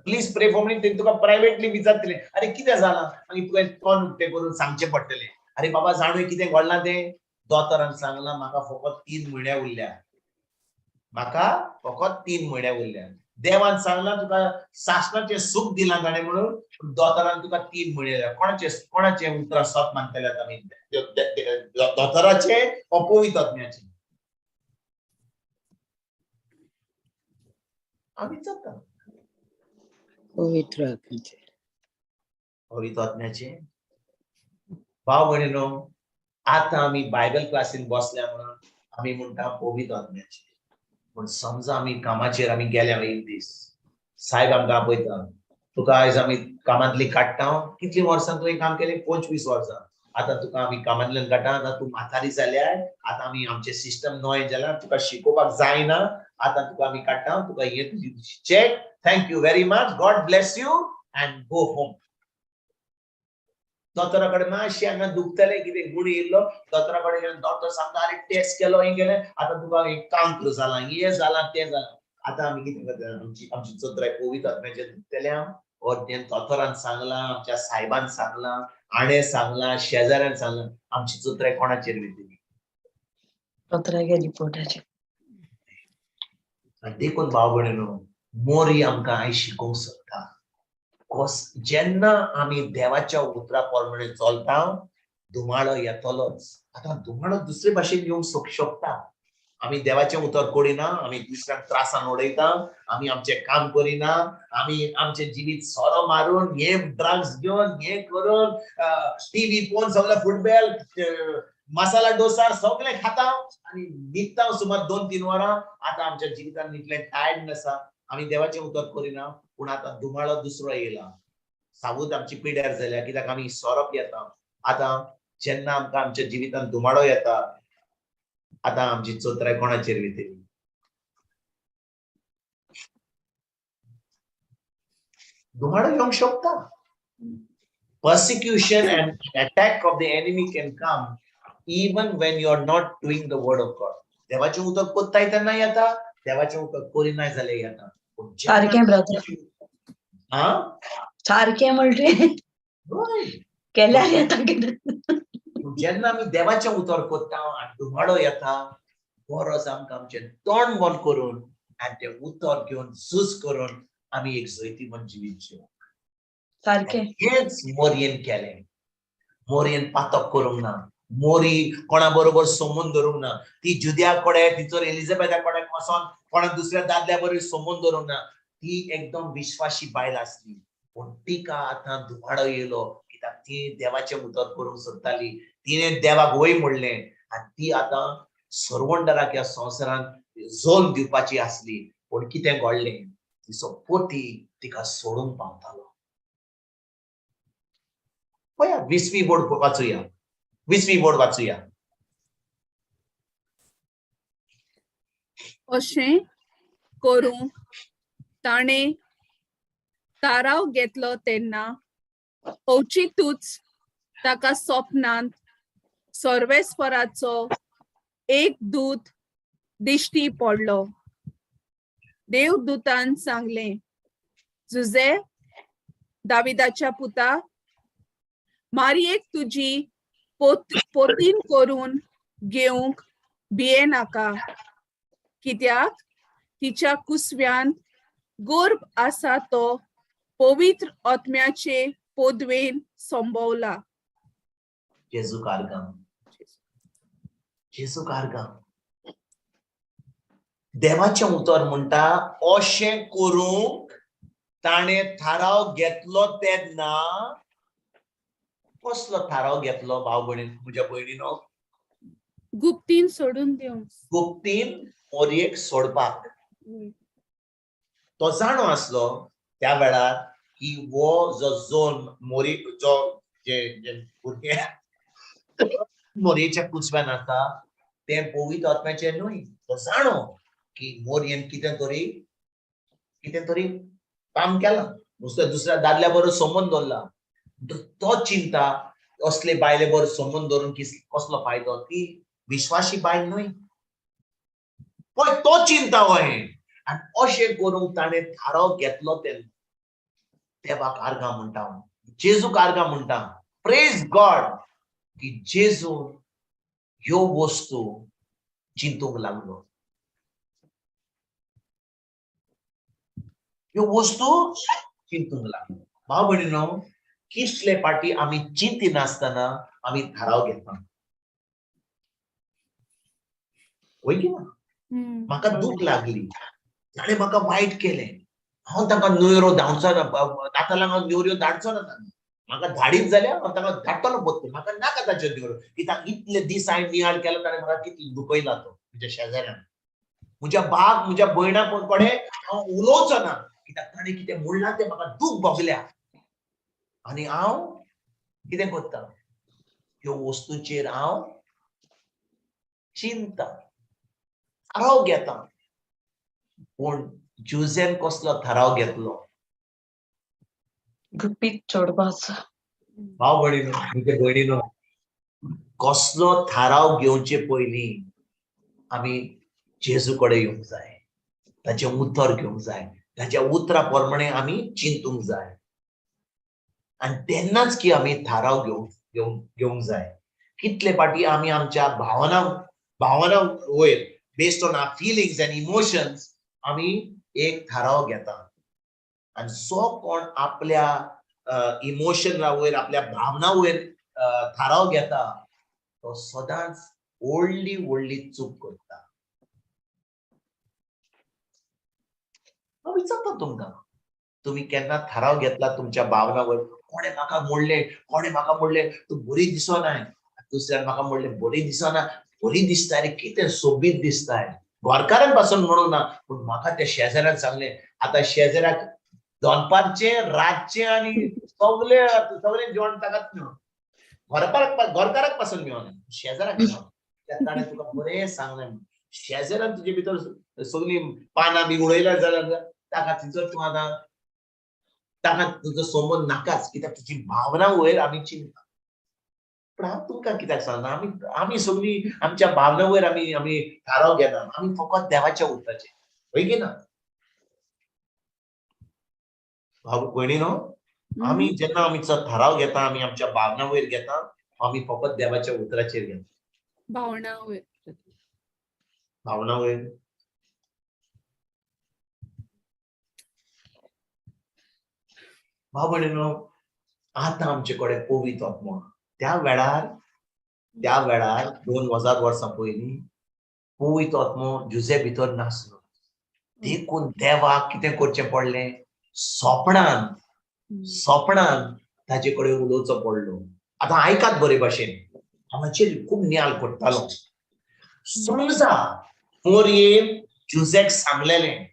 प्लीज प्रे फॉर मी ते तुका प्रायव्हेटली विचारतले, अरे कितें जालां? मागीर तुवें तोंड उक्तें करून सांगचें पडटलें, अरे बाबा जाणूय कितें घडलां तें? दोतोरान सांगलां म्हाका फकत 3 म्हयने उरल्या, म्हाका फकत 3 म्हयने उरल्या. देवान सांगलां तुका सासणाचें सूख दिलां ताणें म्हणून, दोतोरान तुका 3 म्हयने दिल्या. कोणाचें कोणाचें उतरां सत मानतले आतां आमी? दोतोराचें वो पवित्र आत्म्याचें? हांव विचारता, पवित्र आत्म्याचें. पवित्र आत्म्याचें. भाव भयणीनो, आतां आमी बायबल क्लासीन बसल्या म्हणून आमी म्हणटा पवित्र आत्म्याचें, पूण समजा आमी कामाचेर आमी गेल्या एक दीस, साहेब आमकां आपयता, तुका आयज आमी कामांतली काडटा, कितलीं वर्सां तुवें काम केलें? 25 वर्सां. आतां तुका आमी कामांतल्यान काडटा, आतां तूं म्हातारी जाल्यार, आतां आमी आमचें सिस्टम नवें जाल्यार तुका शिकोवपाक जायना, आतां तुका आमी काडटा, तुका हे तुजी cheque, thank you very much, God bless you and go home. दोतोरा कडेन मातशें हांगा दुखतलें, कितें गुणी येयल्लो, दोतोरा कडेन गेलो, दोतोर सांगता अरे टेस्ट केलो, हें केलें, आतां तुका एक कांक्र जालां, हें जालां, तें जालां. आतां आमी कितें करतले? आमची आमची चत्राय पवित्र आत्म्याचेर दुखतलें और तें दोतोरान सांगलां, आमच्या सायबान सांगलां, आणें सांगलां, शेजाऱ्यान सांगलां, आमची चत्राय कोणाचेर वयतली? दोतोरागे रिपोर्टाचेर. आनी देखून भाव भयणीनो, मोरी आमकां आयज शिकोवंक सोदता, कस जेन्ना आमी देवाच्या उतरा प्रमाणे चलता, धुमाळो येतलोच. आतां धुमाळो दुसरे भाशेन येवंक शकता. आमी देवाचें उतर करिना, आमी दुसऱ्यांक त्रासान उडयता, आमी आमचें काम करिना, आमी आमचें जिवीत सोरो मारून, हे ड्रग्स घेवन, हे करून, टिवी पळोवन, सगळें फुटबॉल, मसाला डोसा सगळें खाता आनी न्हिदता सुमार 2-3 वरां. आतां आमच्या जिवितान इतलें टायर्ड आसा, आमी देवाचें उतर करिना. पूण आतां धुमाळो दुसरो येयला, सावूद आमची पिड्यार जाल्या, कित्याक आमी सोरो पियेता. आतां जेन्ना आमकां आमच्या जिवितान धुमाळो येता, आतां आमची चत्राय कोणाचेर वयतली? धुमाळो येवंक शकता. Persecution and attack of the enemy can come even when you are not doing the word of God. देवाचें उतर कोत्ताय तेन्ना येता, देवाचें उतर करिनाय जाल्यार येता. पूण सारकें ब्रदर. हा. सारकें म्हणलें. हय. केल्यार येता कितें. पूण जेन्ना आमी देवाचें उतर कोत्ता आनी धुमाडो येता, गरज आमकां आमचें तोंड बंद करून आनी तें उतर घेवन झूज करून आमी एक जैतिवंत जिवीत जिवप. सारकें. हेच मोरयेन केलें. मोरयेन पातक करूंक ना, मोरी कोणा बरोबर सोमून धरूंक ना, ती जुद्या कडेन, तिचोर एलिझाबेथा कडेन वचोन कोणा दुसऱ्या दादल्या बरोबर सोमून धरूंक ना. ती एकदम विश्वासी बायल आसली. पूण तिका आतां धुमाडो येयलो, कित्याक ती देवाचें उतर करूंक सोदताली. तिणें देवाक वय म्हणलें आनी ती आतां सरवंडराक ह्या संवसारान जोल दिवपाची आसली. पूण कितें घडलें, तिचो पती तिका सोडूंक पावतालो. पळया, 20वी बोर्ड वाचुया, 20वी बोर्ड वाचुया. अशें करूंक ताणें थाराव घेतलो तेन्ना अवचितूच ताका सपनांत सर्वेस्पराचो एक दूत दिश्टी पडलो. देवदूतान सांगलें, जुजे, दाविदाच्या पुता, मारयेक तुजी पोतीन करून घेवंक भिये नाका, कित्याक तिच्या कुसव्यांत गर्भ आसा तो पवित्र आत्म्याचे पदवेन संभवला. जेजू कारगां, जेजू कारगां. देवाचें उतर म्हणटा, अशें करूंक ताणें थाराव घेतलो तेन्ना. कसलो थाराव घेतलो, भाव भयणी, म्हज्या भयणीनो? गुप्तीन सोडून दिवंक. गुप्तीन मोरयेक सोडपाक. तो जाणो आसलो त्या वेळार की हो जो जोन मोरी जो जे जे भुरगे मोरयेच्या कुचव्यान आसा तें पवित्र आत्म्याचें न्हय. तो जाणो की मोरयेन कितें तरी काम केलां, दुसऱ्या दुसऱ्या दादल्या बरोबर संबंद दवरला. तो चिंता, असले बायले बरोबर संबंद दवरून कसलो फायदो, ती विश्वासी बायल न्हय. पळय, तो चिंता हो हें. आनी अशें करूंक ताणें थाराव घेतलो तेन्ना देवाक आर्गां म्हणटा हांव, जेजूक आर्गां म्हणटा. प्रेज गॉड की जेजू ह्यो वस्तू चिंतूंक लागलो, ह्यो वस्तू चिंतूंक लागलो. भाव भयणीनो, कितले पाटी आमी चिंतिनासतना आमी थाराव घेता, वय की ना? म्हाका दूख लागली, ताणें म्हाका वायट केलें, हांव तांकां न्हयरो धांवचो ना, नातालांक हांव न्योऱ्यो धाडचो ना तांकां. म्हाका धाडीत जाल्यार हांव तांकां धाडटलो परतून. म्हाका नाका ताच्यो न्योऱ्यो, कित्याक इतले दीस हांवें नियाळ केलो, ताणें म्हाका कितले दुखयला तो. म्हज्या शेजाऱ्यान, म्हज्या बाग, म्हज्या भयणा कडेन हांव उलोवचो ना, कित्याक ताणें कितें म्हणलां तें म्हाका दूख भोगल्या. आनी हांव कितें करता, ह्यो वस्तूंचेर हांव चिंता, थाराव घेता. पूण जुझेन कसलो थाराव घेतलो? गुपीत सोडपाचो. भाव भयणीनो, म्हजे भयणीनो, कसलो थाराव घेवचे पयलीं आमी जेजू कडेन येवंक जाय, ताचें उतर घेवंक जाय, ताच्या उतरा प्रमाणे आमी चिंतूंक जाय. आनी तेन्नाच की आमी थाराव घेवंक घेवंक घेवंक जाय. कितले फावटी आमी आमच्या भावना भावना वयर, based on our feelings and emotions, आमी एक थाराव घेता. आनी जो कोण आपल्या इमोशना वयर, आपल्या भावना वयर थाराव घेता, तो सदांच व्हडली व्हडली चूक करता. हांव विचारता तुमकां, तुमी केन्ना थाराव घेतला तुमच्या भावना वयर? कोणें म्हाका म्हणलें, कोणें म्हाका म्हणलें, तूं बरी दिसनाय. दुसऱ्यान म्हाका म्हणलें, बरी दिसना, बरी दिसता रे, कितें सोबीत दिसताय. घरकारान पासून म्हणूंक ना, पूण म्हाका त्या शेजाऱ्यान सांगलें. आतां शेजाऱ्याक दनपारचें, रातचें आनी सगळे सगळें जेवण ताकाच मेळोन, घरपाराक घरकाराक पासून मेळना, शेजाऱ्याक मेळोन. ताणें तुका बरें सांगलें. शेजाऱ्यान तुजे भितर सगळीं पानां बी उडयल्या जाल्यार ताका तिचो तूं आतां ताका तुजो संबंद नाकाच, कित्याक तुजी भावना वयर आमी चिंता. पूण हांव तुमकां कित्याक सांगना, आमी आमी सगळीं आमच्या भावना वयर आमी आमी थाराव घेना. आमी फकत देवाच्या उतराचेर, हय की ना, भाव भयणी न्हू? आमी जेन्ना आमचो थाराव घेता, आमी आमच्या भावना वयर घेता, आमी फकत देवाच्या उतराचेर घेता. भावना वयर. भावना वयर. भाव भयणीनो, आतां आमचे कडेन पवित्र आत्मो. त्या वेळार 2000 वर्सां पयलीं पवित्र आत्मो जुजे भितर नासलो. देखून देवाक कितें करचें पडलें? सोपणान सोपणान ताजे कडेन उलोवचो पडलो. आतां आयकात बरे भाशेन, हांवाचेर खूब नियाल करतालो. समजा मोरयेन जुजेक सांगलेलें,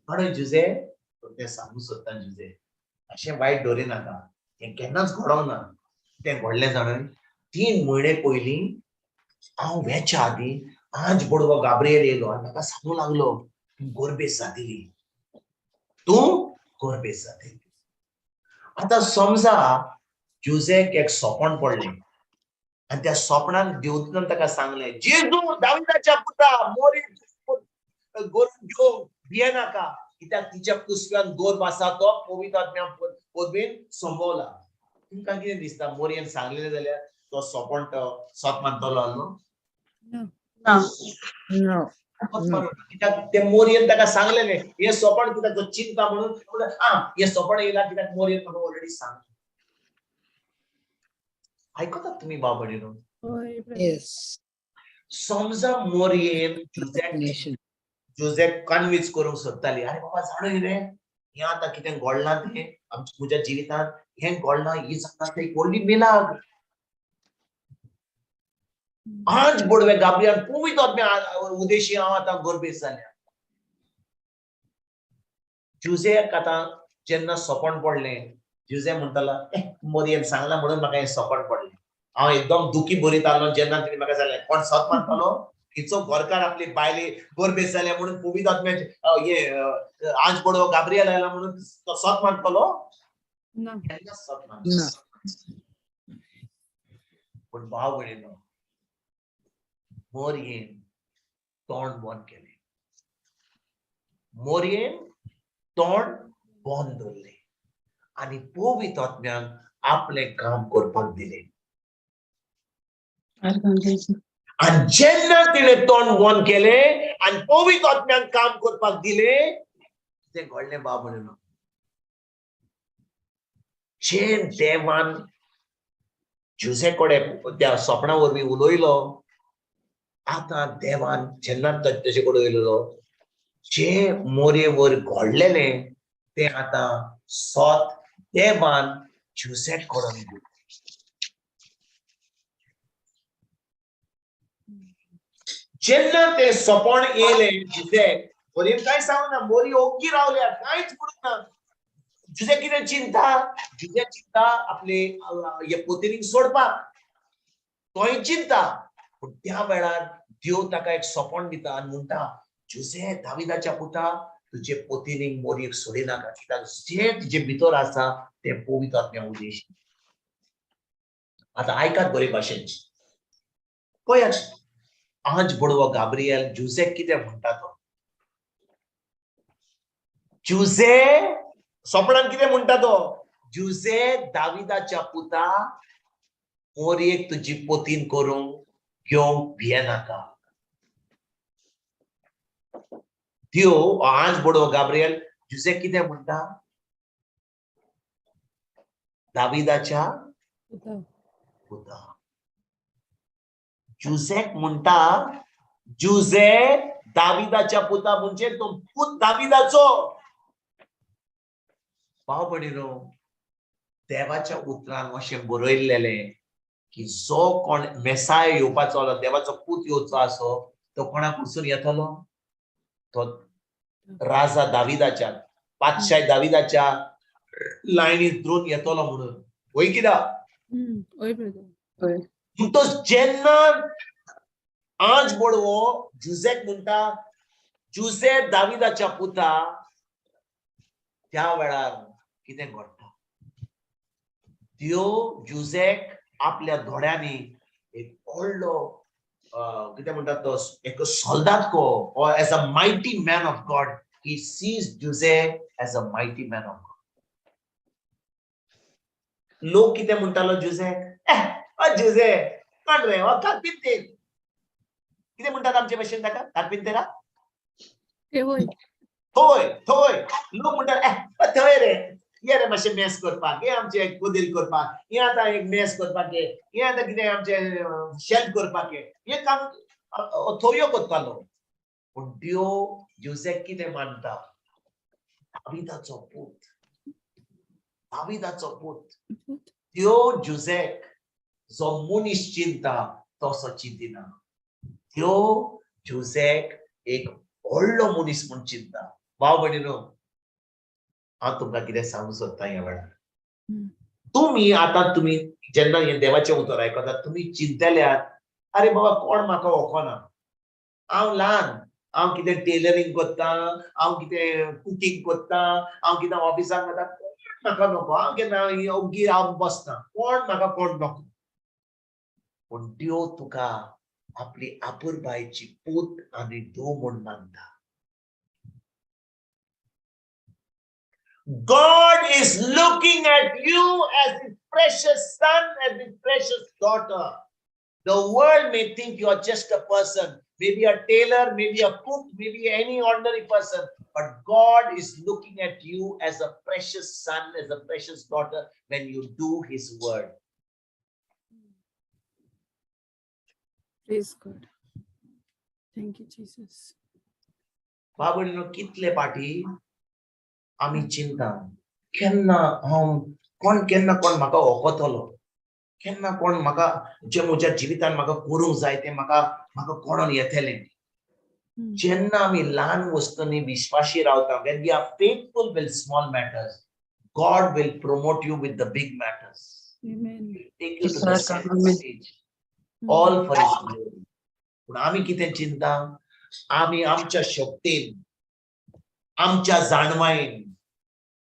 अरे जुजे, तें सांगू सोदता जुजे, अशें वायट दवरी नाका, हें केन्नाच घडोंक ना. तें घडलें जाणा? 3 म्हयने पयलीं हांव वेच्या आदीं आज बडवो गाब्रियल येयलो आनी म्हाका सांगू लागलो, तूं गोरबेज जातली, तूं गोरबेज जातली. आतां समजा जुजेक एक सोपण पडलें आनी त्या सोपणान देवतान ताका सांगलें, जेजू दाविदाच्या पुता, मोरी गोरून घेवंक भियेनाका, कित्याक तिच्या कुसव्यान गोर्भ आसा तो पवित्र आत्म्या पदवीन संभवला. तुमकां कितें दिसता, मोरयेन सांगलेलें जाल्यार तो सोपण तो सत मानतलो आसलो? ना. No. कित्याक ते मोरयेन ताका सांगलेलें हें सोपण, कित्याक तो चिंता म्हणून म्हणलें, आं, हें सोपण येयला कित्याक मोरयेन म्हाका ऑलरेडी सांगलें. आयकतात तुमी, भाव भयणीनो? हय. Yes. समजा मोरयेन जुझॅक Nation. जुझॅक कन्विन्स करूंक सोदताली, अरे बाबा, जाणूय रे, हें आतां कितें घडलां तें आमच्या म्हज्या जिवितांत हें घडलां, ही जाता तें एक व्हडली मिलाग्र. आज बोडवे गाब्रियान पवित्र आत्म्या उदेशी हांव आतां गोरबेज जाल्या. जुझेक आतां जेन्ना सोपण पडलें, जुझे म्हणटालो, ए, मोरयेन सांगलां म्हणून म्हाका हें सोपण पडलें. हांव एकदम दुखी भरीत आसलो जेन्ना तिणें म्हाका सांगलें. कोण सत मानतालो? हिचो घरकार आपली बायले गोरबेज जाल्या म्हणून पवित्र आत्म्याचे हे आज बडवो गाब्रियल आयला म्हणून तो सत मानतलो? ना. केन्नाच सत मानलो ना. पूण भाव भयणीनो, मोरयेन तोंड बंद केलें. मोरयेन तोंड बंद दवरलें आनी पवित्र आत्म्यान आपलें काम करपाक दिलें. आनी जेन्ना तिणें तोंड बंद केलें आनी पवित्र आत्म्यान काम करपाक दिलें, कितें घडलें, भाव भयणीनो? जें देवान जुझे कडेन त्या सोपणा वरवीं उलयलो, आतां देवान जेन्ना तेजे कडेन उलयलो, जें मोरये वयर घडलेलें तें आतां सत देवान जुझेक कडेन दिलें. जेन्ना तें सोपण येयलें जुझेक, मोरयेन कांय सांगू ना. मोरी ओग्गी रावल्या, कांयच म्हणूंक ना. जुझे कितें चिंता? जुझे चिंता आपले हे पोतिनीक सोडपाक, तोय चिंता. पूण त्या वेळार देव ताका एक सोपण दिता आनी म्हणटा, जुझे, दाविदाच्या पुता, तुजे पोतिनीक मोरयेक सोडिनाका, कित्याक जे तुजे भितर आसा तें पवित्र आत्म्या उद्देश. आतां आयकात बरे भाशेन, पळयात आज बडवो गाब्रियल जुझेक कितें म्हणटा तो. जुझे, सोपणान कितें म्हणटा तो? जुजे दाविदाच्या पुता, मोरयेक तुजी पोतीन करूंक घेवंक भियेनाका. त्यो आज बडो गाब्रियल जुजे कितें म्हणटा? दाविदाच्या पुता. जुजेक म्हणटा, जुजे दाविदाच्या पुता, म्हणजे तो पूत दाविदाचो. भाव भयणीनो, देवाच्या उतरान अशें बरयल्लेलें की जो कोण मेसाय येवपाचो आसलो, देवाचो पूत येवचो आसो, तो कोणा कडसून येतलो? तो राजा दाविदाच्या, पातशाय दाविदाच्या लायनीत धरून येतलो म्हणून. वय कित्याक? हय ब्रदर. म्हणटच जेन्ना आज बडवो जुजेक म्हणटा, जुजे दाविदाच्या पुता, त्या वेळार कितें घडटा? त्यो जुजेक आपल्या दोळ्यांनी एक व्हडलो, कितें म्हणटात तो, एक सोल्दाद को, or as a mighty man of God. He sees Jose as a mighty man of God. लोक कितें म्हणटालो जुजेक? ओ जुजे कोण रे? हो कार्पिंतेर. कितें म्हणटात आमचे भाशेन ताका, कार्पिंतेरा? ते वय. थंय थंय लोक म्हणटात, ए थंय रे, ये रे मातशें मेस करपाक हे, आमचे कदेल करपाक हे, आतां एक मेस करपाक हे, हे आतां कितें आमचें शेल्फ करपाक हे, हे काम थोयो करतालो. पूण त्यो जुजेक कितें मानता? दाविदाचो पूत, दाविदाचो पूत. त्यो जुजेक जो मनीस चिंता तसो चिंतिना. त्यो जुजेक एक व्हडलो मनीस म्हूण चिंता. भाव भयणीनो, हांव तुमकां कितें सांगूंक सोदता ह्या वेळार. तुमी आतां, तुमी जेन्ना हें देवाचें उतर आयकतात, तुमी चिंतल्यात, अरे बाबा, कोण म्हाका वळखना, हांव ल्हान, हांव कितें टेलरींग करता, हांव कितें कुकींग करता, हांव कितें ऑफिसाक वता, कोण म्हाका नको, हांव केन्ना ओग्गी हांव बसता, कोण म्हाका, कोण नको. पूण देव तुका आपली आपुरबायची पूत आनी धूव म्हूण मानता. God is looking at you as his precious son, as his precious daughter. The world may think you are just a person, maybe a tailor, maybe a cook, maybe any ordinary person, but God is looking at you as a precious son, as a precious daughter when you do his word. Praise God. Thank you, Jesus. बाबडनो, कितले पाटी आमी चिंता, केन्ना हांव कोण, केन्ना कोण म्हाका वखतलो, केन्ना कोण म्हाका जे म्हज्या जिवितान म्हाका करूंक जाय तें म्हाका कोणून येतलें. जेन्ना आमी ल्हान वस्तूंनी विश्वासी रावता, when we are faithful with small matters, God will promote you with the big matters. Amen. Take you to the Yes, sir. Center Amen. stage. All for his glory. पूण आमी कितें चिंता? आमी आमच्या शक्तीन, आमच्या जाणवायेन,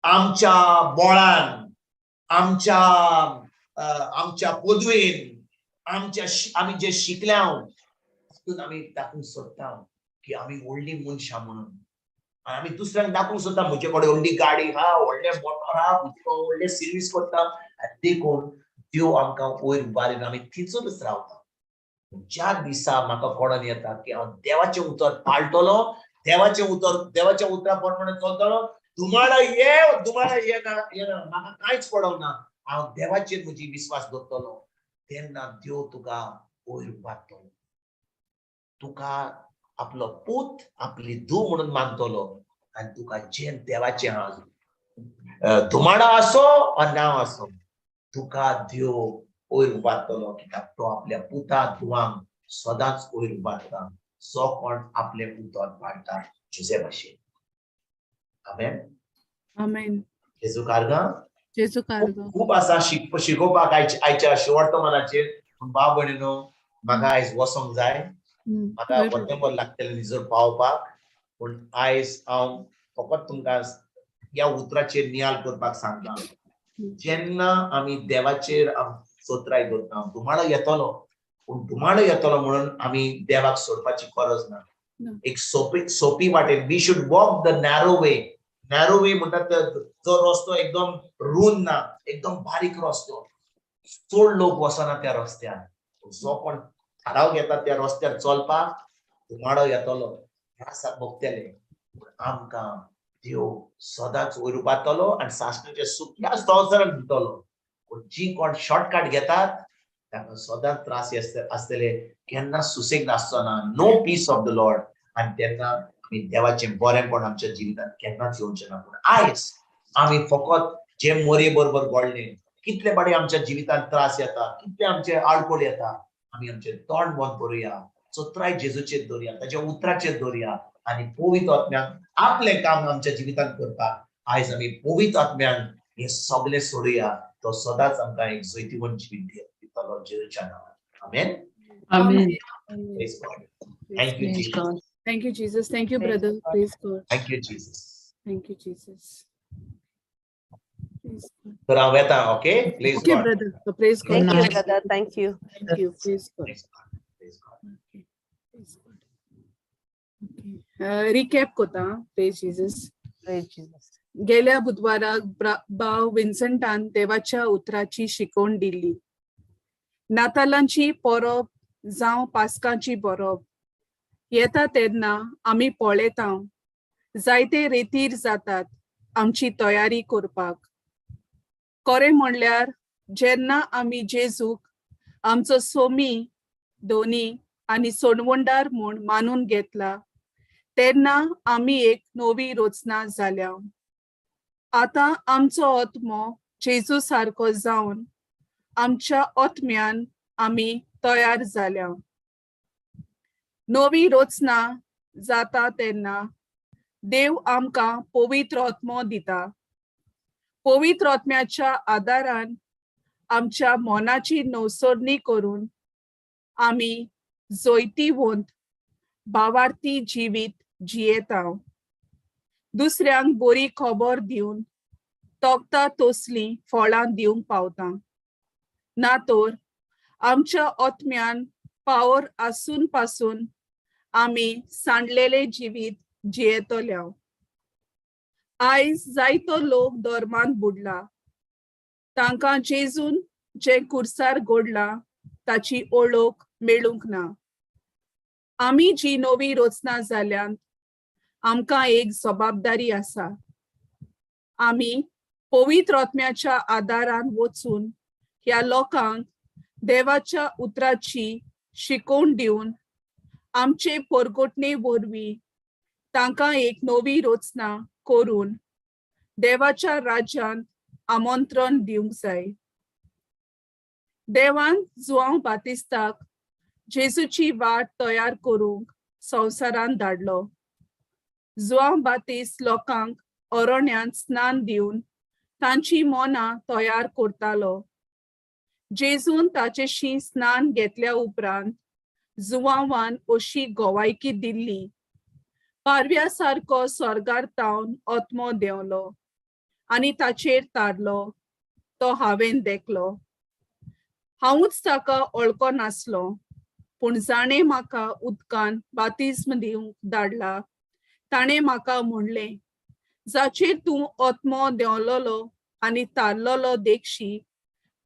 आमच्या बोळान, आमच्या पदवेन, आमच्या आमी जे शिकल्या तातूंत आमी दाखोवंक सोदता की आमी व्हडली मनशां म्हणून. आनी आमी दुसऱ्यांक दाखोवंक सोदता, म्हजे कडेन व्हडली गाडी आहा, व्हडले मोटर आहा, म्हजे कडेन व्हडले सर्वीस करता. आनी देखून देव आमकां वयर उबारीन, आमी थिंचूनच रावता. ज्या दिसा म्हाका कळोन येता की हांव देवाचें उतर पाळटलो, देवाचें उतर, देवाच्या उतरा प्रमाणे चलतलो, धुमाडा ये, धुमाडा येना येना, म्हाका कांयच पडोंक ना, हांव देवाचेर म्हजी विस्वास दवरतलो, तेन्ना देव तुका वयर उबारतलो, तुका आपलो पूत, आपली धूव म्हणून मानतलो आनी तुका जें देवाचें आहा, धुमाडा आसो वा नांव आसो, तुका देव वयर उबारतलो, कित्याक तो आपल्या पुता धुवांक सदांच वयर उबारता, जो कोण आपलें उतर पाळटा जुजे भाशेन. आमेन. Amen. जेजू कारगा. जेजू कारगा. खूप आसा शिकोवपाक आयच्या शिवर्तमानाचेर, पूण भाव भयणीनो, म्हाका आयज वचोंक जाय. म्हाका बरोबर. वर्तंबर लागतलें निजर पावपाक. पूण आयज हांव फकत तुमकां ह्या उतराचेर नियाळ करपाक सांगता. जेन्ना आमी देवाचेर सोत्राय दवरता, धुमाडो येतलो, पूण धुमाडो येतलो म्हणून आमी देवाक सोडपाची गरज ना. ना. एक सोपी सोपी वाटेन, we should walk the narrow way. Narrow way म्हणटात, जो रस्तो एकदम रूंद ना, एकदम बारीक रस्तो, चड लोक वचना त्या रस्त्यार. जो कोण थाराव घेता त्या रस्त्यार चलपाक, धुमाडो येतलो, त्रास भोगतले. पूण आमकां देव सदांच वयर उबारतलो आनी सासणाचें सूख ह्या संवसारान दितलो. पूण जी कोण शॉर्टकट घेतात तांकां सदांच त्रास आसतले, केन्ना सुसेग नासचो ना, no peace of the Lord. आनी तेन्ना आमी देवाचें बरेंपण आमच्या जिवितांत केन्नाच येवचें ना. पूण आयज आमी फकत जे मोरये बरोबर घडले, कितले पाटी आमच्या जिवितांत त्रास येता, कितले आमचे आडखळ येता, आमी आमचें तोंड बंद करुया, चत्राय जेजूचेर दवरुया, ताच्या उतराचेर दवरुया आनी पवित्र आत्म्याक आपलें काम आमच्या जिवितांत करपाक आयज आमी पवित्र आत्म्यान हें सगळें सोडुया. तो सदांच आमकां एक जैतिवंत जिवीत दितलो जेजूच्या नांवान. आमेन. Amen. Praise God. Thank you, Praise Jesus. God. Thank you, Jesus. Thank you, Praise brother. God. Praise God. Thank you, Jesus. Thank you, Jesus. Praise God. तर हांव येता. Okay, please. Okay, brother. So praise God. Thank you, Praise brother. God. Thank you. Thank you. Praise God. Praise God. Praise God. Okay. Praise God. Okay. Recap कोता. Praise Jesus. Praise Jesus. गेल्या बुधवाराक भाव विन्संटान देवाच्या उतराची शिकवण दिली. नातालांची परब जावं पास्कांची परब येता तेन्ना आमी पळयता जायते रेतीर जातात आमची तयारी करपाक. खरें म्हणल्यार जेन्ना आमी जेजूक आमचो सोमी, धोनी आनी सोडवणदार म्हूण मानून घेतला तेन्ना आमी एक नवी रचना जाल्या. आतां आमचो आत्मो जेजू सारको जावन आमच्या आत्म्यान आमी तयार जाल्या. नवी रचना जाता तेन्ना देव आमकां पवित्र आत्मो दिता. पवित्र आत्म्याच्या आदारान आमच्या मनाची नवसरणी करून आमी जैतिवंत भावार्थी जिवीत जियेता, दुसऱ्यांक बरी खबर दिवन तोखता तसलीं फळां दिवंक पावता. ना तर आमच्या आत्म्यान पावर आसून पासून आमी सांडलेले जिवीत जियेतले. आयज जायतो लोक धर्मांत बुडला. तांकां जेजून जें कुर्सार घडलां ताची ओळख मेळूंक ना. आमी जी नवी रचना जाल्यान आमकां एक जबाबदारी आसा. आमी पवित्र आत्म्याच्या आदारान वचून ह्या लोकांक देवाच्या उतराची शिकवण दिवन आमचे परगटणे वरवीं तांकां एक नवी रचना करून देवाच्या राज्यांत आमंत्रण दिवंक जाय. देवान जुआंव बातिस्ताक जेजूची वाट तयार करूंक संवसारांत धाडलो. जुआंव बातिस्त लोकांक अरण्यांत स्नान दिवन तांची मनां तयार करतालो. जेजून ताचेशी स्नान घेतल्या उपरांत जुआंवान अशी गवायकी दिल्ली, पारव्या सारको स्वर्गार तावन आत्मो देंवलो आनी ताचेर तारलो, तो हांवें देखलो. हांवूच ताका वळखो नासलो, पूण जाणें म्हाका उदकान बातिज्म दिवंक धाडला ताणें म्हाका म्हणलें, जाचेर तूं आत्मो देंवलोलो आनी तारलोलो देखशी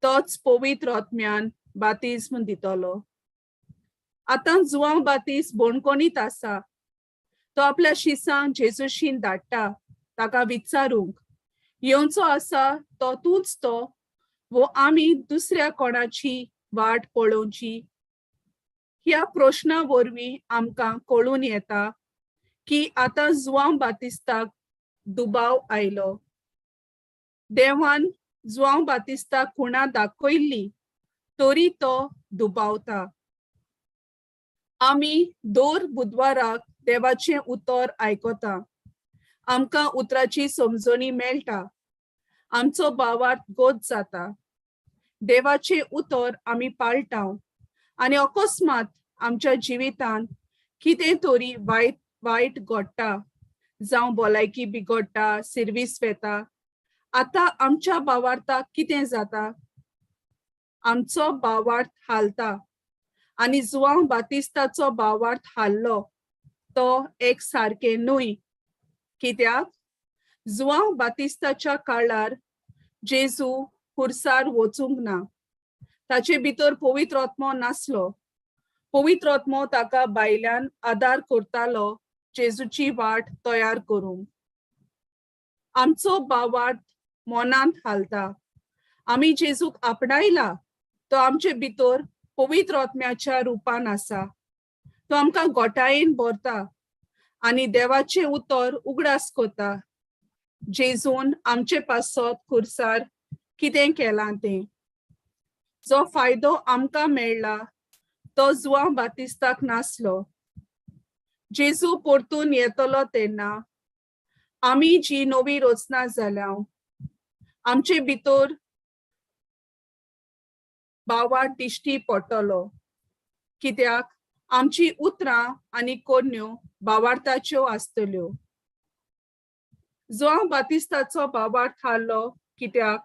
तोच पवित्र आत्म्यान बातिज्म दितलो. आतां जुआंव बातिस्त बणकोणीत आसा. तो आपल्या शिसांक जेजूशीन धाडटा ताका विचारूंक, येवचो आसा तो तूंच तो वो आमी दुसऱ्या कोणाची वाट पळोवची? ह्या प्रश्ना वरवीं आमकां कळून येता की आतां जुआंव बातिस्ताक दुबाव आयलो. देवान जुआंव बातिस्ताक खुणा दाखयल्ली तरी तो दुबावता. आमी दर बुधवाराक देवाचें उतर आयकता. आमकां उतराची समजणी मेळटा. आमचो भावार्थ गोत जाता. देवाचें उतर आमी पाळटा आनी अकस्मात आमच्या जिवितांत कितें तरी वायट वायट घडटा, जावं भलायकी बिगडटा, सिर्वीस वेता. आतां आमच्या भावार्थाक कितें जाता? आमचो भावार्थ हालता आनी जुआंव बातिस्ताचो भावार्थ हाल्लो तो एक सारकें न्हय. कित्याक? जुवांव बातिस्ताच्या काळार जेजू खुर्सार वचूंक ना. ताचे भितर पवित्र आत्मो नासलो. पवित्र आत्मो ताका भायल्यान आदार करतालो जेजूची वाट तयार करूंक. आमचो भावार्थ मनांत हालता. आमी जेजूक आपणायला, तो आमचे भितर पवित्र आत्म्याच्या रुपान आसा. तो आमकां गोटायेन भरता आनी देवाचें उतर उगडास करता, जेजून आमचे पासत खुर्सार कितें केलां तें. जो फायदो आमकां मेळ्ळा तो जुवांव बातिस्ताक नासलो. जेजू परतून येतलो तेन्ना आमी जी नवी रचना जाल्या, आमचे भितर भावार्थ दिश्टी पडटलो, कित्याक आमची उतरां आनी करण्यो भावार्थाच्यो आसतल्यो. जुवांव बातिस्ताचो भावार्थ हारलो, कित्याक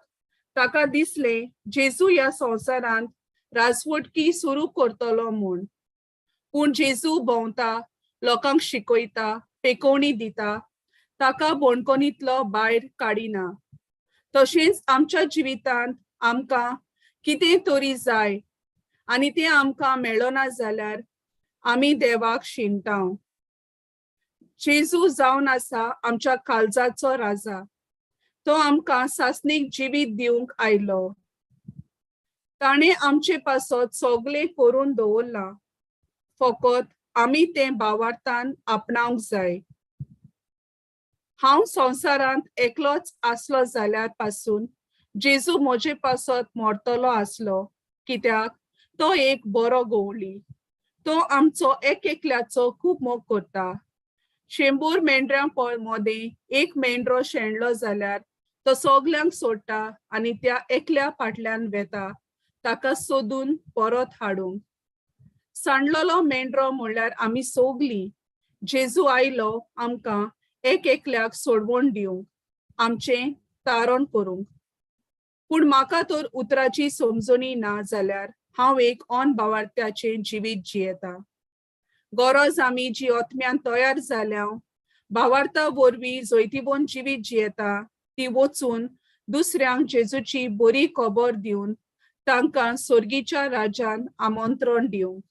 ताका दिसलें जेजू ह्या संवसारांत राजवटकी सुरू करतलो म्हूण. पूण जेजू भोंवता, लोकांक शिकयता, पेकोवणी दिता, ताका बणकोणींतलो भायर काडिना. तशेंच आमच्या जिवितांत आमकां कितें तरी जाय आनी तें आमकां मेळना जाल्यार आमी देवाक शिणटा. जेजू जावन आसा आमच्या काळजाचो राजा. तो आमकां सासणीक जिवीत दिवंक आयलो. ताणें आमचे पासत सगळें करून दवरलां, फकत आमी तें भावार्थान आपणावंक जाय. हांव संवसारांत एकलोच आसलो जाल्यार पासून जेजू म्हजे पासत मरतलो आसलो, कित्याक तो एक बरो गवळी. तो आमचो एक एकल्याचो खूब मोग करता. 100 मेंढऱ्यां मदें एक मेंढरो शेणलो जाल्यार तो सगल्यांक सोडटा आनी त्या एकल्या फाटल्यान वेता ताका सोदून परत हाडूंक. सांडलेलो मेंढरो म्हणल्यार आमी सोगलीं. जेजू आयलो आमकां एक एकल्याक सोडवण दिवंक, आमचें तारण करूंक. पूण म्हाका तर उतराची समजणी ना जाल्यार हांव एक ऑन भावार्थ्याचें जिवीत जियेता. गरज आमी जी आत्म्यान तयार जाल्या, भावार्था वरवीं जैतिवंत जिवीत जियेता, ती वचून दुसऱ्यांक जेजूची बरी खबर दिवन तांकां सर्गीच्या राज्यान आमंत्रण दिवंक.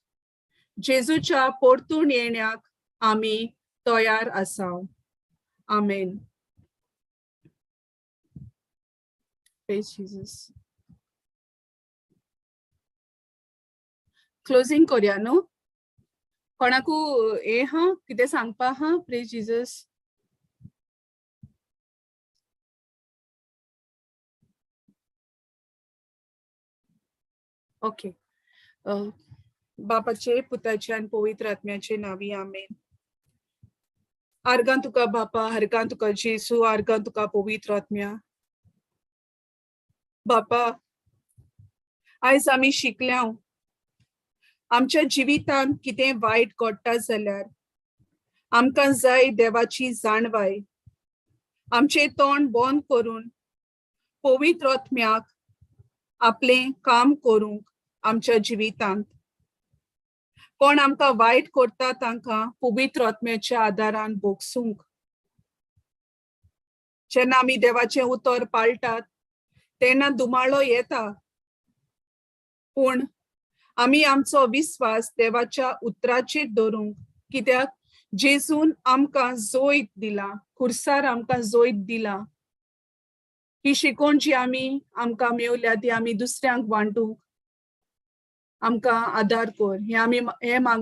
जेजूच्या परतून येण्याक आमी तयार आसा. आमेन. Praise Jesus. Closing करया न्हू? कोणाकू हें आहा कितें सांगपा आहा? Praise Jesus. Okay. बापाचे, पुताचे आनी पवित्र आत्म्याचे नांवी, आमेन. आर्गां तुका बापा, आर्गां तुका जेजू, आर्गां तुका पवित्र आत्म्या. बापा, आयज आमी शिकल्या, आमच्या जिवितांत कितें वायट घडटा जाल्यार आमकां जाय देवाची जाणवाय. आमचें तोंड बंद करून पवित्र आत्म्याक आपलें काम करूंक आमच्या जिवितांत. कोण आमकां वायट करता तांकां पवित्र आत्म्याच्या आदारान भोगसूंक. जेन्ना आमी देवाचें उतर पाळटात तेन्ना दुमाळो येता, पूण आमी आमचो विस्वास देवाच्या उतराचेर दवरूंक, कित्याक जेजून आमकां जैत दिला, खुर्सार आमकां जैत दिला. ही शिकवण जी आमी आमकां मेवल्या ती आमी दुसऱ्यांक वांटूंक आमकां आदार कर. हें आमी हें मागणें.